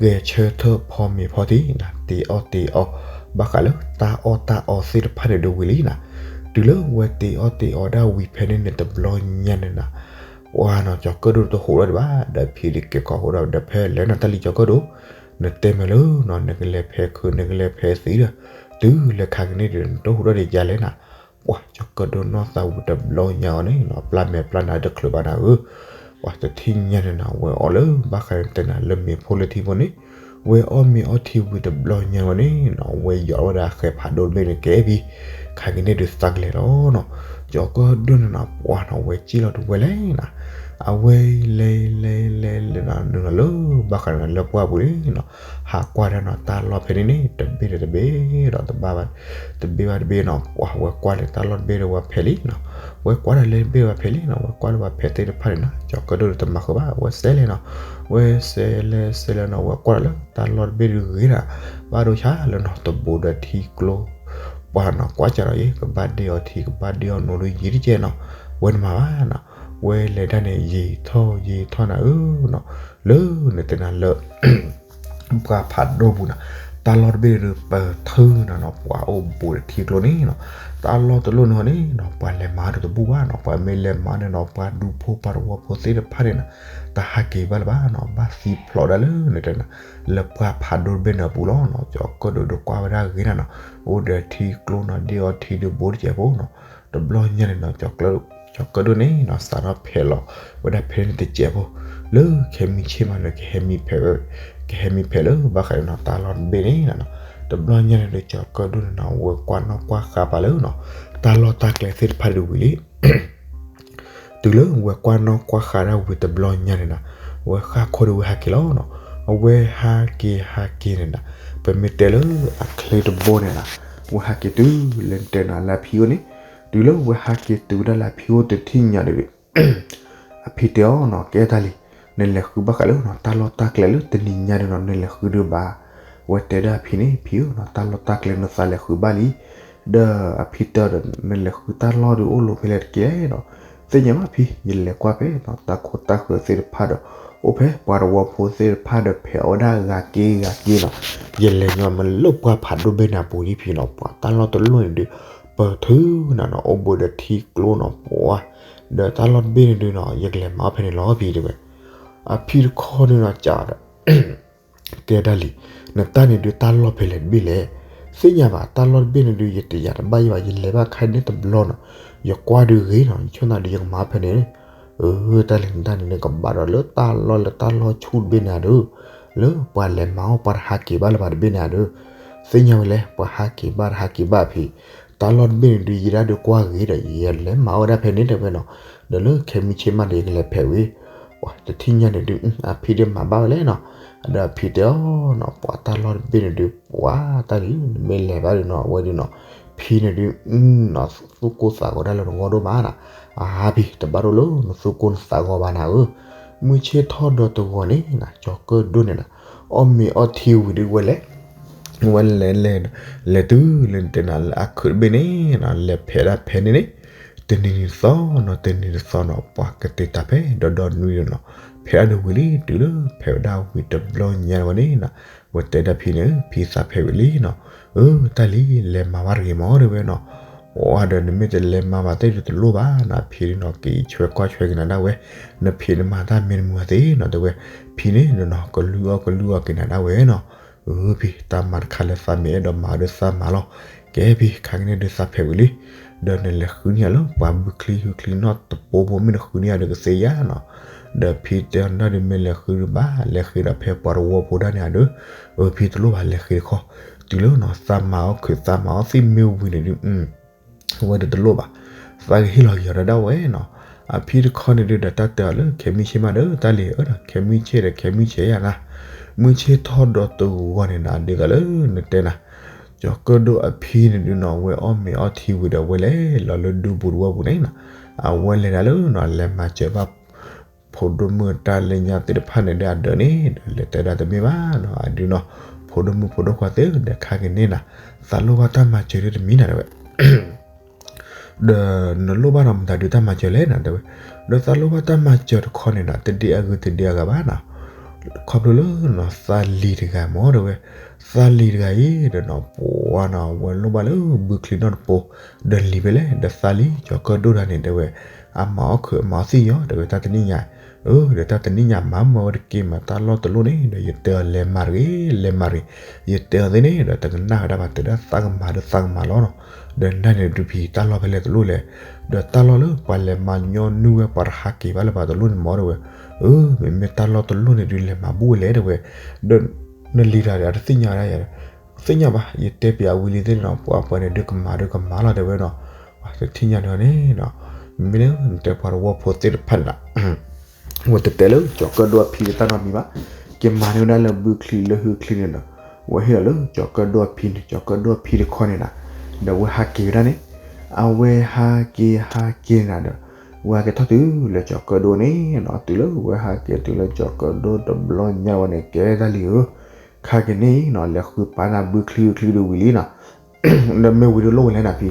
ဂဲၤဆၢထၢၣ်ဖီမ့ၤဖီထံနီၤ တ့အီၣ်တ့အီ, ဘၣ်ဃးလၢတၢ်အီၣ်တၢ်အီသ့ၣ်တဖၣ်န့ၣ်ဒုးဝံၤလံနီၤ, တုၤလၢဝဲတ့အီၣ်တ့အီဒၣ်ဝံၤဖဲန့ၣ်န့ၣ် တဘျီညါန့ၣ်နီၤ, ပှၤနီၤ ကၠီၤကၢၣ်ဒိၣ်တဟူးထီၣ်ဒံးဘၣ်, ဒီးဖံဒုးက့ၤခီဟူးထီၣ်ဒီး ဖဲလဲၣ်နီၤ တၢ်လံၤကၠီၤကၢၣ်ဒိၣ်, နတဲမ့ၢ်လၢနီၤ နကလဲၤဖဲးခုး နကလဲၤဖဲးသံၣ်ဒီး တုၤလၢခါကန့ၣ်ဒီး နတဟူးထီၣ်ဒံးယၤလဲၣ်နီၤ, ပှၤကၠီၤကၢၣ်ဒိၣ်နီၢ်သးဝံၤတဘျီညါအီၤန့ၣ်နီၤ ပျၢ်မဲာ်ပျၢ်နါတချုးဘၣ်နၤဧၢ, ပှၤတထံၣ်ညါန့ၣ်နီၤ ဝဲအီၣ်လၢဘၣ်ဃးတဲနၤလၢမ့ၤဖိလၢထံဖိန့ၣ်, ဝဲအီၣ်မ့ၤအီထံဝံၤတဘျီညါအီၤန့ၣ်နီၤ ဝဲယီၤဝဲဒၣ်ဃဲၤဖးဒိၣ်တဘ့ၣ်န့ၣ်ကဲဖံ, ခါကန့ၣ်ဒုးသးကလဲၤလီၤနီၤ, ကၠီၤကၢၣ်ဒိၣ်န့ၣ်နီၤ ပှၤနီၤ ဝဲစံၣ်လီၤတုၤဝဲလဲၣ်နီၤ, အဝဲလဲၤလဲၤလဲၤလဲၤနီၤနုာ်လီၤလၢဘၣ်ဃးဒီးလၢပှၢ်ပူၤန့ၣ်နီၤ, ဟးကွၢ်ဒၣ်နီၤ တၢ်လီၢ်ဖဲန့ၣ်န့ၣ် တဘ့ၣ်ဒီးတဘ့ၣ်ဒီးတဘၣ်ဘၣ်, တဘ့ၣ်ဘၣ်တဘ့ၣ်နီၤ ပှၤဝဲကွၢ်လဲၤတၢ်လီၢ်တဘ့ၣ်ဒီးဝဲဖဲးလံနီၤ, ဝဲကွၢ်ဒီးလၢတဘ့ၣ်ဝဲဖဲးလံနီၤ ဝဲကွၢ်လၢပှၤဖဲးသ့ၣ်တဖၣ်န့ၣ်နီၤ ကၠီၤကၢၣ်ဒိၣ်ဒီးတမၤဃုာ်ဘၣ် ဝဲစဲးလဲၤနီၤ, ဝဲစဲးလဲၤစဲးလဲၤနီၤ ဝဲကွၢ်ဒီးလၢတၢ်လီၢ်တဘ့ၣ်ဒုးဂ့ၤနီၤ, ဘၣ်ဒိဆါလၢနီၤတဘူးဒီးထံကျိ ပှၤနီၤ ကွၢ်စးဒီးယဲ ကဘၣ်ဒ့အီၤထံ ကဘၣ်ဒ့အီၤနိဒုးယံာ်တကဲနီၤ, ဝဲတမၤဘၣ်နီၤ, ဝဲလဲၤဒၣ်န့ၣ် ယံာ်ထီၣ်ယံာ်ထီၣ်နၤဧၢနီၤ, လၢနတဲနၤလၢ ပှၢ်ဖးဒိၣ်ပူၤနီၤ, တၢ် တၢ်လီၢ်တဘ့ၣ်ဒုး ပထုးနၤနီၤ ပှၤအိၣ်ဘူးဒီးထံကျိန့ၣ်နီၤ, တၢ်လီၢ်တလိၣ်န့ၣ်ဟီန့ၣ်နီၤ ပှၤလဲၤမၤတဘူၣ်ဘၣ်နီၤ, ပှၤမ့ၢ်လဲၤမၤန့ၣ်နီၤ ပှၤဒူဖိပှၤသဝီဖိသ့ၣ်တဖၣ်န့ၣ်နီၤ တၢ်ဟးက့ၤဘၣ်လၢၤဘၣ်နီၤ, ဘၣ်သံဖျိးဒၣ်လၢနတဲနၤ လၢပှၢ်ဖးဒိၣ်တဘ့ၣ်န့ၣ်အပူၤလီၤနီၤ, ကၠီၤကၢၣ်ဒိၣ်ဒုးကွၢ်ဝဲဒၣ်ဂ့ၤနၤနီၤ, အိၣ်ဒီးထံကျိနီၤဒ့ၣ်အီထံဒုးဘူးတစဲးဖိနီၤ, တဘျီညါန့ၣ်နီၤ ကၠီၤကၢၣ်ဒိၣ်န့ၣ်နီၤ စးထီၣ်ဖဲးလီၤဝဲဒၣ်ဖဲန့ၣ်တစဲးဖိ, လၢခဲမုၢ်ဆ့ၣ်မးန့ၣ် ကဟဲမံဖဲးဝဲ, ကဟဲမံဖဲးလၢဘၣ်ဃးန့ၣ်နီၤ တၢ်လီၢ်တဘ့ၣ်န့ၣ်နီၤ, တဘျီညါန့ၣ်ဒီး ကၠီၤကၢၣ်ဒိၣ်န့ၣ်နီၤ ဝဲကွၢ်နီၣ်ကွၢ်ဃာ်ပာ်လၢနီၤ တၢ်လီၢ်တၢ်ကျဲသ့ၣ်တဖၣ်ဒုးဝံၤလံ တုၤလၢဝဲကွၢ်နီၣ်ကွၢ်ဃာ်ဒၣ်ဝံၤတဘျီညါန့ၣ်နီၤ, ဝဲဃၣ်ခိၣ်ဒီးဝဲဟးက့ၤလီၤနီၤ, အဝဲဟးက့ၤဟးက့ၤန့ၣ်နီၤ, ပမ့ၢ်တဲလၢအချ့တဘိန့ၣ်နီၤ, ဝဲဟးက့ၤတုၤလၢတဲနၤလၢအဖံအိၣ်န့ၣ်, တုၤလၢဝဲဟးက့ၤတုၤဝဲဒၣ်လၢအဖံအိၣ်တထံၣ်ညါဒီး အဖံတဲအီၤနီၤ ကဲတၢ်လံၤ, နလဲၤဃုဘၣ်ဃးလၢနီၤ တၢ်လီၢ်တၢ်ကျဲလၢတနံၤညါဒီးနီၤ နလဲၤဃုဒုးဘၣ်, ဝဲတဲဒၣ်အဖံန့ၣ် ဖံဧၢနီၤ တၢ်လီၢ်တၢ်ကျဲနသးလဲၤဃုဘၣ်လံ, ဒီးအဖံတဲဒီး နလဲၤဃုတၢ်လီၢ်ဒုးအိၣ်လိၤဖဲလဲၣ်တကဲနီၤ, သ့ၣ်ညါဘၣ်ဖံ ယလဲၤကွၢ်ဖဲနီၤ တၢ်ခိတၢ်ဃၢၤသ့ၣ်တဖၣ်ဒီး အိၣ်ဖဲပှၤသဝီဖိသ့ၣ်တဖၣ်ဒီးဖဲးအီၣ်ဝဲဒၣ်ဂၤက့ဂၤက့နီၤ, ယလဲၤညီမ့ၢ်လၢပှၢ်ဖးဒိၣ်ဘ့ၣ်န့ၣ်အပူၤလံဖံနီၤ, ပှၤတၢ်လီၢ်တလိၣ်န့ၣ်ဒုး ပထုးနၤနီၤ အိၣ်ဘူးဒီးထံကျိနီၤ ပှၤ, ဒီးတၢ်လီၢ်တဘ့ၣ်န့ၣ်ဒုးနီၤ ယကလဲၤမၤအီၣ်ဖဲန့ၣ်လီၤဖံတဲဝဲ, အဖံတခီန့ၣ်နီၤ ကးဒီး တဲဒၣ်လံ, နတၢ်န့ၣ်ဒုးတၢ်လီၢ်ဖဲလဲၣ်တဘ့ၣ်လဲၣ်, သ့ၣ်ညါဘၣ် တၢ်လီၢ်တဘ့ၣ်န့ၣ်ဒုး ယတယာ်တဘၣ်ယဘၣ် ယလဲၤဘၣ်ခါန့ၣ်တဘျီနီၤ, ယကွၢ်ဒုးဂ့ၤနီၤ ယဆိၣ်နၤဒုးယကမၤဖဲန့ၣ်, အၢ တၢ်လံၤနတၢ်န့ၣ် နကဘၣ်ဒီးလၢတၢ်လီၢ်လၢတၢ်လီၢ်ဆူၣ်တဘ့ၣ်န့ၣ်ဧါဒုး, လၢပှၤလဲၤမၤအီၣ်ပှၤတဟးက့ၤဘၣ်လၢၤဘၣ်တဘ့ၣ်န့ၣ်ဧါဒုး, သ့ၣ်ညါဝဲလဲၣ် ပှၤဟးက့ၤဘၣ်တဟးက့ၤဘၣ်ဖံ, တၢ်လီၢ်တဘ့ၣ်န့ၣ်ဒုး ယဒၣ်ဒုးကွၢ်ဂ့ၤဒီး ယလဲၤမၤအီၣ်ဝဲဒၣ်ဖဲန့ၣ်တဲဝဲနီၤ, ဒီးလၢခဲမုၢ်ဆ့ၣ်မးဒီး ယကလဲၤဖဲးဝံၤ, ပှၤတထံၣ်ညါန့ၣ်ဒုး အဖံဒုးမၤဘၣ်ဝဲလဲၣ်နီၤ, ဒီးအဖံတဲအီၤနီၤ ပှၤတၢ်လီၢ်တဘ့ၣ်န့ၣ်ဒုး ပှၤတၢ်လံၤ နမ့ၢ်လဲၤဘၣ်ဒုးနီၤ အဝဲဒုးနီၤ, ဖံန့ၣ်ဒုး နီၤ သူၣ်ကိၢ်သးဂီၤဒၣ်လၢနဂီၢ်ဒိၣ်မးနီၤ, အဟါဖံ တဘၣ်ဒိၣ်လၢနသူၣ်ကိၢ်နသးဂီၤဘၣ်နၤဧၢ, မုၢ်ဆ့ၣ်ထီၣ်ဒီးတဂီၤန့ၣ်နီၤ ကၠီၤကၢၣ်ဒိၣ်န့ၣ်နီၤ, အီၣ်မ့ၤအီထံဝံၤဒုးဝဲလဲၤ ဝဲလဲၤလဲၤ လဲၤတုၤလၢနတဲနၤလၢအခုးတဘ့ၣ်န့ၣ်နီၤ လဲၤဖဲးဒၣ်ဖဲန့ၣ်န့ၣ်, တနံၤနံၤတသီနီၤ တနံၤတသီနီၤ ပှၤကတဲတၢ်ဖဲဒီဒီနွံဒီးနီၤ, ဖဲးဒၣ်ဒုးဝံၤလံ တုၤလၢဖဲးဝဲဒၣ်ဝံၤတဘျီညါဝဲန့ၣ်နီၤ, ဝဲတဲဒၣ်ဖံန့ၣ် ဖံသးဖဲးဝံၤလံနီၤ, အၢ တၢ်လံၤ လဲၤမၤဘၣ်တဂ့ၤမးတဲဝဲနီၤ, အိၣ်ဒီးနမ့ၢ်တလဲၤမၤဘၣ်သ့ၣ်ဒုးတလိၣ်ဘၣ်နီၤ ဖံဒုးနီၤ က့ၤဆွဲကွၢ်ဆွဲက့ၤနၤဒၣ်ဝဲ, နဖံးနမၤတၢ်မ့ၢ်တမုာ်သ့နီၤ တဲဝဲ, ဖံန့ၣ်နီၤ ကလုၢ်အီၣ်ကလုၢ်အီက့ၤနၤဒၣ်ဝဲနီၤ, အၢ ဖံ တၢ်မၤတခါလၢသးမ့ၢ်အဲၣ်ဒိးမၤအီၤဒီးသးမၤလီၤ, ကဲဖံ ခါကန့ၣ်ဒုးသးဖဲးဝံၤလံ, ဒီးနလဲၤဃုန့ၢ်ယၤလၢပှၤဘုချံဟုချံနီၣ်တပိဖိ မ့ၢ်နဃုန့ၢ်ယၤဒုးကသ့ဧါနီၤ, ဒီးဖံတဲအီၤဒၣ်ဒုး မ့ၢ်လဲၤဃုဒုးဘၣ် လဲၤဃ့ဒီးဖဲပှၤတဝီဖိဒၣ်န့ၣ်ဧါဒုး, အၢ ဖံတလိၣ်ဘၣ် လဲၤဃ့တခီ, တုၤလၢနီၤ သးမၤအီၣ်ခုးသးမၤအီၣ်သ့ၣ်မ့ၢ်ဝံၤန့ၣ်ဒုး အဝဲဒုးတလိၣ်ဘၣ်, သးကဟ့ၣ်လီၤက့ၤအီၤဒၣ်ဝဲနီၤ, အဖံတခီန့ၣ်ဒုးဒီးတၢ်တဲအီၤလၢ ခဲမုၢ်ဆ့ၣ်မးဒီး တၢ်လံၤဧၢဒီး ခဲမုၢ်ဆ့ၣ်ဒီး ခဲမုၢ်ဆ့ၣ်ယၤနၤ, မုၢ်ဆ့ၣ်ထီၣ်ဒီးတဂီၤန့ၣ်နီၤ ဒ်သိးလၢနတဲနၤ, ကၠီၤကၢၣ်ဒိၣ်အဖံန့ၣ်ဒုးနီၤ ဝဲအီၣ်မ့ၤအီထံဝံၤဒီးဝဲလဲၤလီၤလၢဒူပူၤတဝီပူၤန့ၣ်နီၤ, အဝဲလဲၤဒၣ်လၢနီၤ လဲၤမၤစၢၤဘၣ် ဖိဒိၣ်မုၣ်တၢ်လၢညါသ့ၣ်တဖၣ်န့ၣ်ဒီးအဒၢးန့ၣ် ဒီးလဲၤတဲဒၣ်တမ့ၢ်ဘၣ်နီၤ အဒုးနီၤ, ဖိဒိၣ်မုၣ်ဖိဒိၣ်ခွါသ့ၣ်ဒီး ခါကန့ၣ်နီၤ, သးလိၣ်ဘၣ်တၢ်မၤစၢၤဒ်တမံၤနၤတဲဝဲ ဒီးနလိၣ်ဘၣ်နီၤ မတၤဒုးတၢ်မၤစၢၤလဲၣ်နၤတဲဝဲ, ဒီးသးလိၣ်ဘၣ်တၢ်မၤစၢၤတခီန့ၣ်နီၤ တဒ်အဂုၤတဒ်အဂၤဘၣ်နီၤ, ခီဖျိလၢနီၤ သးလံၤတဂၤမ့ၢ်တဲဝဲ, သးလံၤတဂၤအံၤဒီးနီၤ ပှၤနီၤ ဝဲလိၣ်ဘၣ်လၢဘုချံနီၣ်တပိ, ဒီးလံၤဖဲလဲၣ် ဒီးသးလံၤ ကၠီၤကၢၣ်ဒိၣ်တၢ်န့ၣ်တဲဝဲ, အမၤအီၣ်ခုးအမၤအီၣ်သ့ၣ်ယီၤ တဲဝဲတၢ်တနံၣ်ညါ, အၢ ဒီးတၢ်တနံၣ်ညါမၤမၢဝဲတက့ၢ်မး တၢ်လီၢ်တလိၣ်န့ၣ် ဒီးယတဲအီၤလဲၤမၤတဂ့ၤ လဲၤမၤတဂ့ၤ, ယတဲအီၤသ့ၣ်န့ၣ် ဒီးတကနၣ်ဝဲဒၣ်ဘၣ် တဲဒၣ်သးကမၤဒီးသးကမၤလီၤနီၤ, ဒီးနၤန့ၣ်ဒုးဖံ တၢ်လီၢ်ဖဲလဲၣ်တလိၣ်လဲၣ်, ဒီးတၢ်လီၢ်လၢပှၤလဲၤမၤညီနုၢ်ဝဲ ပှၤတဟးက့ၤဘၣ်လၢၤဘၣ်တလိၣ်န့ၣ်မ့ၢ်တဲဝဲ, အၢ မ့မ့ၢ်တၢ်လီၢ်တလိၣ်န့ၣ်ဒုးလဲၤမၤဘူၣ်ဝဲလဲၣ်တဲဝဲ, ဒီးနလံၤတဂၤဒီး အတသ့ၣ်ညါဝဲဒၣ်ယၤ သ့ၣ်ညါဘၣ် ယတဲပၠးဝံၤလံသ့ၣ်နီၤ ပှၤပှၤန့ၣ်ဒုးကမၤဒုးကမၤလီၤတဲဝဲနီၤ, တထံၣ်ညါန့ၣ်န့ၣ်နီၤ, မ့မ့ၢ်လၢနတဲပှၤတဝီဖိသ့ၣ်တဖၣ်န့ၣ်နီၤ ဝဲတတဲလၢကၠီၤကၢၣ်ဒိၣ်အဖံတၢ်နီတမံၤဘၣ်, ကမၤန့ၢ်ဝဲဒၣ်လၢဘုချံလၢဟုချံန့ၣ်ဒီး ဝဲဟ့ၣ်လီၤလၢကၠီၤကၢၣ်ဒိၣ်အဖံန့ၣ် ကၠီၤကၢၣ်ဒိၣ်အဖံတခီန့ၣ်နီၤ, ဒီးဝဲဟးက့ၤဝဲဒၣ်န့ၣ်, အဝဲဟးက့ၤဟးက့ၤနၤဒီး ဝဲဟဲက့ၤထီၣ်တုၤလၢကၠီၤကၢၣ်ဒိၣ်န့ၣ်နီၤ တုၤလၢဝဲဟးက့ၤတုၤလၢကၠီၤကၢၣ်ဒိၣ်တဘျီညါဝဲန့ၣ် ကဲတၢ်လံၤဧၢ, ခါက့ၤန့ၣ်နီၤ လဲၤဃုပာ်နၤဘုချံဟုချံဒုးဝံၤလံနီၤ ဒီးမ့ၢ်ဝံၤဒုးလိၣ်ဝဲလဲၣ်နၤဖံ,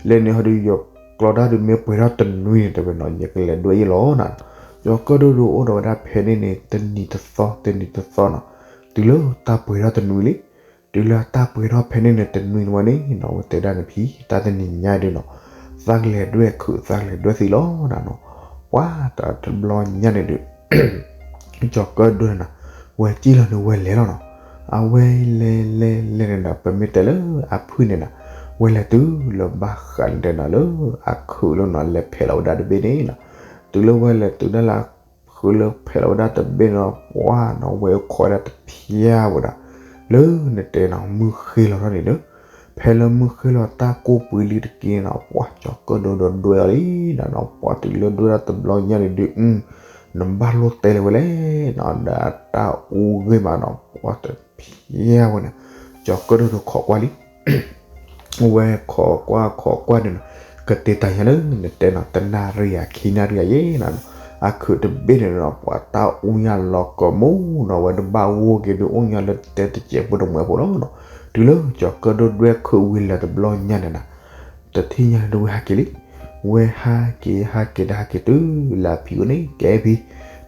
လၢန့ၣ်ဟီဒုးယကျီတၢ်ဒုးမ့ၢ်ပှဲၤထီၣ်တနွံန့ၣ် တဲဝဲနီၤ ယကလဲၤဒွဲၣ်အ့ၣ်လီၤနီၤ, ကၠီၤကၢၣ်ဒိၣ်ဒုးအိၣ်ဒီးဝဲဒၣ်ဖဲန့ၣ်န့ၣ် တနံၤတသီ တနံၤတသီနီၤ, တုၤလၢတၢ်ပှဲၤထီၣ်တနွံလံ, တုၤလၢအတၢ်ပှဲၤထီၣ်ဖဲန့ၣ်န့ၣ် တနွံန့ၣ်ဝဲန့ၣ်နီၤ အဝဲတဲဒၣ်န့ၣ်ဖံ တၢ်တနံၤညါဒုးနီၤ သးကလဲၤဒွဲၣ်ခုး သးကလဲၤဒွဲၣ်သံလီၤနၤနီၤ. ပှၤတဘျီညါန့ၣ်ဒုး ကၠီၤကၢၣ်ဒိၣ်န့ၣ်နီၤ ဝဲစံၣ်လီၤန့ၣ်ဝဲလဲၤလီၤနီၤ. အဝဲလဲၤလဲၤလဲၤန့ၣ်ဒီး ပမ့ၢ်တဲလၢအဖုၣ်န့ၣ်နီၤ ဝဲလဲၤတုၤလၢဘၣ်ဃးန့ၣ်တဲနီၤ လၢအခုးလီၤနီၤ လဲၤဖဲးလီၤဝဲဒၣ်တဘ့ၣ်န့ၣ်နီၤ. တုၤလၢဝဲလဲၤတုၤဒၣ်လၢ ဃုလၢဖဲးလီၤဝဲဒၣ်တဘ့ၣ်နီၤ ပှၤနီၤ ဝဲအိၣ်ခိးဝဲဒၣ်တဖျါဝဲဒၣ် လၢနတဲနီၤ မုၢ်ဃ့လီၤထီၣ်န့ၣ်ဒီး ဖဲလၢမုၢ်ဃ့လီၤတၢ်ကိၢ်ပှ့ၤလံတက့ၢ်နီၤ ပှၤကၠီၤကၢၣ်ဒိၣ်ဒီးဒွဲၣ်အီၤလံနီၤနီၤ. ပှၤတုၤလၢဒွဲၣ်ဒၣ်တဘျီညါန့ၣ်ဒုး နဘၣ်လိၣ်တဲလၢၤဝဲလဲၣ်နီၤ ဒီးတၢ်အူဂ့ၢ်မးနီၤ ပှၤတဖျါဝဲန့ၣ် ကၠီၤကၢၣ်ဒိၣ်ဒီးခိးကွၢ်လံ ဝဲခိးကွၢ်ခိးကွၢ်န့ၣ်နီၤ ကတဲာ်တၢ်ညါလၢနတဲနီၤ တနၣ်ရံၣ်ဧါ ခံနၣ်ရံၣ်ဧါယဲနီၤနီၤ အခုးတဘ့ၣ်န့ၣ်နီၤ ပှၤတၢ်အူညါလီၤကမူနီၤ ဝဲတဘၣ်ဂီၢ်က့ၤဒုး အိၣ်ညါလၢတဲတစဲးဖိတမှဲးဖိလီၤနီၤ. တုၤလၢကၠီၤကၢၣ်ဒိၣ်ဒွဲၣ်ခုးဝံၤလၢတဘျီညါန့ၣ်နီၤ တထံၣ်ညါန့ၣ်ဒုးဝဲဟးက့ၤလံ ဝဲဟးက့ၤဟးက့ၤဒီးဟးက့ၤတုၤလၢအဖံအိၣ်န့ၣ် ကဲဖံ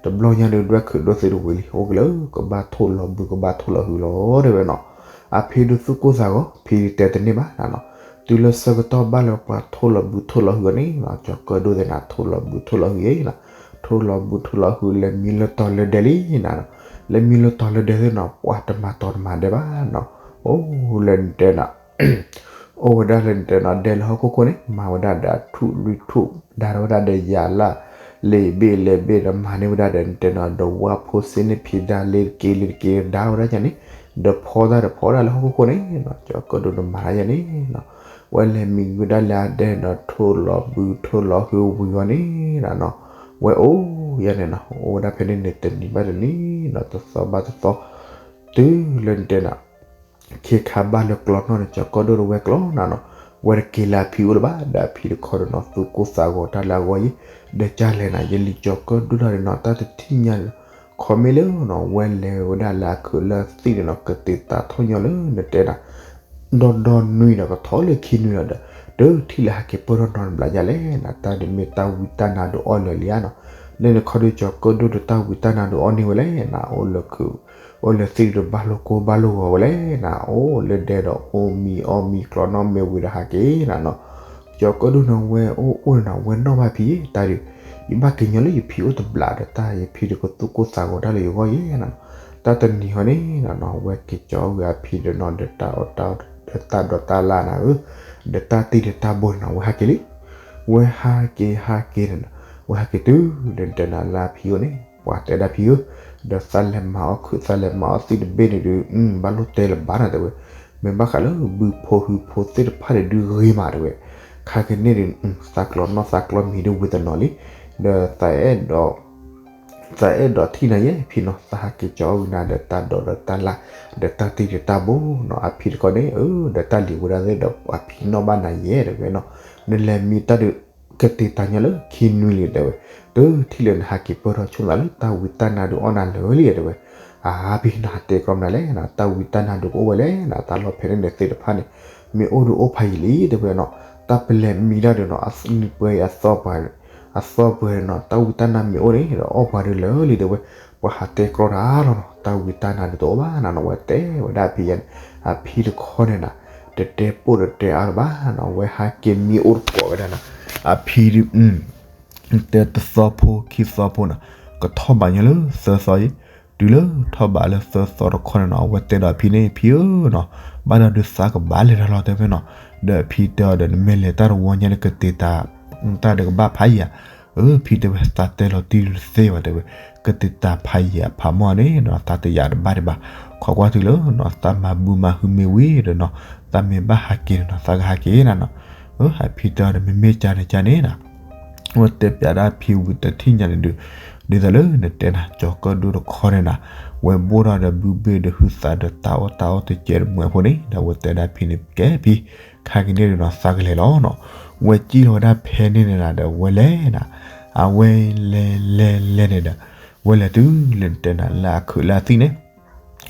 တဘျီညါဒုးဒွဲၣ်ခုးဒိၣ်သံတဝံၤလံ အိၣ်က့ၤလၢကဘၣ်ထိၣ်လီၤဘုကဘၣ်ထိၣ်လီၤဟုလီၤ တဲဝဲနီၤ. အဖံဒုးသူၣ်ကိၢ်သးဂီၤ ဖံတဲတန့ၢ်ဘၣ်နီၤနီၤ. တုၤလၢဆၢကတီၢ်ဘၣ်လၢပှၤထိၣ်လီၤဘုထိၣ်လီၤဟုအီၤန့ၣ်နီၤ ကၠီၤကၢၣ်ဒိၣ်သ့ၣ်နီၤ ထိၣ်လီၤဘုထိၣ်လီၤဟုအံၤနီၤ ထိၣ်လီၤဘုထိၣ်လီၤဟု လဲၤမံလၢတီၤလၢဒဲးလံနီၤနီၤ. လဲၤမံလၢတီၤလၢဒဲးသ့ၣ်နီၤ ပှၤတမၤတီၤတမၤဒဲးဘၣ်နီၤ. အိၣ်လၢနတဲနီၤ အိၣ်ဝဲဒၣ်လၢနတဲနီၤ ဒဲလၢဟီၣ်ခိၣ်ခိၣ်န့ၣ် မၤဝဲဒၣ်ဒီးအထူၣ်လွံၢ်ထူၣ် ဒါထီၣ်ဝဲဒၣ်ဒီးယၤလၢ လဲၤဘ့ၣ်လဲၤဘ့ၣ်ဒီး မၤန့ၢ်ဝဲဒၣ်ဒီးနတဲနီၤ ဒီးဝါဖိစ့န့ၣ် ဖံဒါလ့ၤတက့ၤလ့ၤတက့ၤ ဒါဝဲဒၣ်ယၤန့ၣ် ဒီးဖီတၢ်ဒီးဖီဒၣ်လၢဟီၣ်ခိၣ်ခိၣ်န့ၣ်နီၤ ကၠီၤကၢၣ်ဒိၣ်ဒီးမၤတၢ်ယၤန့ၣ်နီၤ. ဝဲလဲၤမံဝဲဒၣ်လၢအဒဲဒီးထိၣ်လီၤဘုထိၣ်လီၤဟုဝံၤအီၤန့ၣ်နီၤနီၤ. ဝဲအိၣ်ယၤန့ၣ်နီၤ အိၣ်ဝဲဒၣ်ဖဲန့ၣ်န့ၣ် တနံၤဘၣ်တနံၤနီၤ တသီဘၣ်တသီ တုၤလၢနတဲနီၤ ခ့ခါဘၣ်လၢကျီနီၣ်န့ၣ် ကၠီၤကၢၣ်ဒိၣ်ဒီးဝဲကျီနီၤနီၤ ဝဲတက့ၤလၢအဖံအိၣ်လၢၤဘၣ် ဒီးအဖံတခီဒီးနီၤ သူၣ်ကိၢ်သးဂီၤတၢ်လၢအဂီၢ်ယဲ ဒီးကၢ်လဲၣ်နီၤ ယလံၤကၠီၤကၢၣ်ဒိၣ်တၢ်ဒီးနီၤ တၢ်တထံၣ်ညါန့ၣ်နီၤ ခီမ့ၢ်လၢနီၤ ဝဲလဲၤဝဲဒၣ်လၢအခုးလၢသံၣ်န့ၣ်နီၤ ကတဲာ်တၢ်ထီၣ်ညီလၢနတဲနီၤ ဒီဒီနွံဒီးကထီၣ်လၢခံနွံဒီး တုၤထံၣ်လၢဟဲက့ၤပၢၢ်ထီၣ်နီတဘျီယါလဲၣ်နီၤ တၢ်ဒုးမ့ၢ်တၢ်ဝံတၢ်နါဒုးအီၣ်လၢာ်လံဧါနီၤ. လၢနခီဒုးကၠီၤကၢၣ်ဒိၣ်ဒီးတၢ်ဝံတၢ်နါဒုးအီၣ်န့ၢ်ဝဲလဲၣ်နီၤ အိၣ်လၢခုး အိၣ်လၢသံၣ်ဒုးဘၣ်လိာ်ကိၢ်ဘၣ်လိာ်ဂီၤဝဲလဲၣ်နီၤ အိၣ်လၢဒဲဒီးအိၣ်မံအီၣ်မံကျီနီၣ်မ့ၢ်ဝံၤဒီးဟးက့ၤနီၤနီၤ. ကၠီၤကၢၣ်ဒိၣ်န့ၣ်ဝဲအိၣ်အိၣ်န့ၣ်နီၤ ဝဲနီၣ်ဘၣ်ဖံ တၢ်ဒုး ယဘၣ်က့ၤညီလၢယဖံအိၣ်တဘျးဒီးတၢ် ယဖံဒုးကသူၣ်ကိၢ်သးဂီၤတၢ်လၢယဂီၢ်ယဲနီၤနီၤ. တၢ်တနံၤဟီန့ၣ်နီၤနီၤ ဝဲက့ၤကၠီၤဝံၤအဖံဒီးနီၤ ဒီးတၢ်အီၣ်တၢ်အီဒီးတၢ်ဒိးတၢ်လၢ်နၤဧၢ ဒီးတၢ်တံၢ်ဒီးတၢ်ဘိန့ၣ်နီၤ ဝဲဟးက့ၤလံ ဝဲဟးက့ၤဟးက့ၤန့ၣ်နီၤ ဝဲဟးက့ၤတုၤလၢနတဲနီၤလၢအဖံအိၣ်န့ၣ် ပှၤတဲဒၣ်ဖံဧၢ ဒီးသးလဲၤမၤအီၣ်ခုး သးလဲၤမၤအီၣ်သံၣ်တဘ့ၣ်န့ၣ်ဒုး ဘၣ်လိၣ်တဲလၢၤဘၣ်နီၤ တဲဝဲ မ့ၢ်ဘၣ်ဃးလၢဘုဖိဟုဖိသ့ၣ်တဖၣ်န့ၣ်ဒုးဂ့ၤမး တဲဝဲ ခါကန့ၣ်ဒုး သးကျီနီၣ်သးကျီမံၤဒုးဝံၤတနီၤလံ ဒီးသးအဲၣ်ဒိး သးအဲၣ်ဒိးထံၣ်နၤယဲ ဖံနီၤ သးဟးက့ၤကၠီၤဝံၤနၤဒီးတၢ်ဒိးဒီးတၢ်လၢ် ဒီးတၢ်တံၢ်ဒီးတၢ်ဘိနီၤ အဖံတခီန့ၣ် အၢ ဒီးတၢ်လံၤဝဲဒၣ်သ့ၣ်ဒီးအဖံနီၣ်ဘၣ်နၤယဲ တဲဝဲနီၤ နလဲၤမံတၢ်ဒုး ကတဲာ်တၢ်ညီလၢခံနွံလံ တဲဝဲ တုၤထံၣ်လၢနဟးက့ၤပၢၢ်ထီၣ်ဆိၣ်သးလၢတၢ်ဝံတၢ်နါဒုးအီၣ်နၤလၢာ်လံ တဲဝဲ အါ ဖံနီၤ ဟးတဲကြီမနုၤလဲၣ်နီၤ တၢ်ဝံတၢ်နါဒုးကအိၣ်ဝဲလဲၣ်နီၤ တၢ်လီၢ်ဖဲန့ၣ်န့ၣ်သ့ၣ်တဖၣ်န့ၣ် မ့ၢ်အိၣ်ဒုးအိၣ်ဖးယံာ်လံ တဲဝဲနီၤ တၢ်ပလဲၤမံတၢ်ဒုးနီၤ နံၤပှဲၤအံၤအသီပှဲၤ အသီပှဲၤနီၤ တၢ်ဝံတၢ်နါမ့ၢ်အိၣ်န့ၣ်ဒီး အီၣ်ပှၤဒုးလၢာ်လံ တဲဝဲ ပှၤဟးတဲကြီတၢ်လီၤနီၤ တၢ်ဝံတၢ်နါဒုးတအိၣ်ဘၣ်နီၤနီၤ ဝဲတဲဝဲဒၣ်အဖံယဲန့ၣ် အဖံတခီန့ၣ်နီၤ တတဲပိၢ်တတဲအါလၢၤဘၣ်နီၤ ဝဲဟးက့ၤမံအိၣ်တကိးဝဲဒၣ်နီၤ အဖံဒုး တဲတသီဖိခံသီဖိနီၤ ကထီၣ်ဘးညီလၢသၢသီအံၤ တုၤလၢထီၣ်ဘးလၢသၢသီတခီန့ၣ်နီၤ အဝဲတဲဒီးအဖံန့ၣ် ဖံဧၢနီၤ ဘၣ်ဒီးဒုးသးကဘၣ်လဲၤတၢ်လီၤတဲဖဲနီၤ ဒီးအဖံတဲအီၤဒီး နမ့ၢ်လဲၤတၢ်တဝီညါန့ၣ် ကတဲာ်တၢ် တၢ်ဒုးကဘၣ်ဖးယံာ်ဧါ အၢ ဖံတဲဝဲ သးတဲလီၤတံၢ်ဒုးတသ့ဘၣ်တဲဝဲ ကတဲာ်တၢ်ဖးယံာ်အဖးမီၢ်န့ၣ်နီၤ သးတယာ်တဘၣ်ဒံးဘၣ် ခိးကွၢ်တုၤလၢနီၤ သးမၤဘုမၤဟုမ့ၢ်ဝံၤဒီးနီၤ သးမ့ၢ်ဘၣ်ဟးက့ၤန့ၣ်နီၤ သးကဟးက့ၤနၤနီၤ အၢ အဖံတဲအီၤဒီး မ့မ့ၢ်ကန့ၣ်ကန့ၣ်နီၤ ဝဲတဲပျးဒၣ်ဖံဝံၤတထံၣ်ညါန့ၣ်ဒုး ဒ်သိးလၢနတဲနၤ ကၠီၤကၢၣ်ဒိၣ်တခီန့ၣ်နီၤ ဝဲဘိၣ်ထီၣ်ဒီးဘုဘ့ၣ်ဒီးဟုသးဒီးတၢ်အီၣ်တၢ်အီတကဲးတမှဲးဖိန့ၣ် ဒီးဝဲတဲဒၣ်ဖံန့ၣ် ကဲဖံ ခါကန့ၣ်ဒုးနီၤ သးကလဲၤလီၤနီၤ ဝဲစံၣ်လီၤဝဲဒၣ်ဖဲန့ၣ်န့ၣ်နီၤ ဒီးဝဲလဲၤနီၤ အဝဲလဲၤလဲၤလဲၤန့ၣ်ဒီး ဝဲလဲၤတုၤလၢနတဲနၤလၢအခုးလၢအသံၣ်န့ၣ်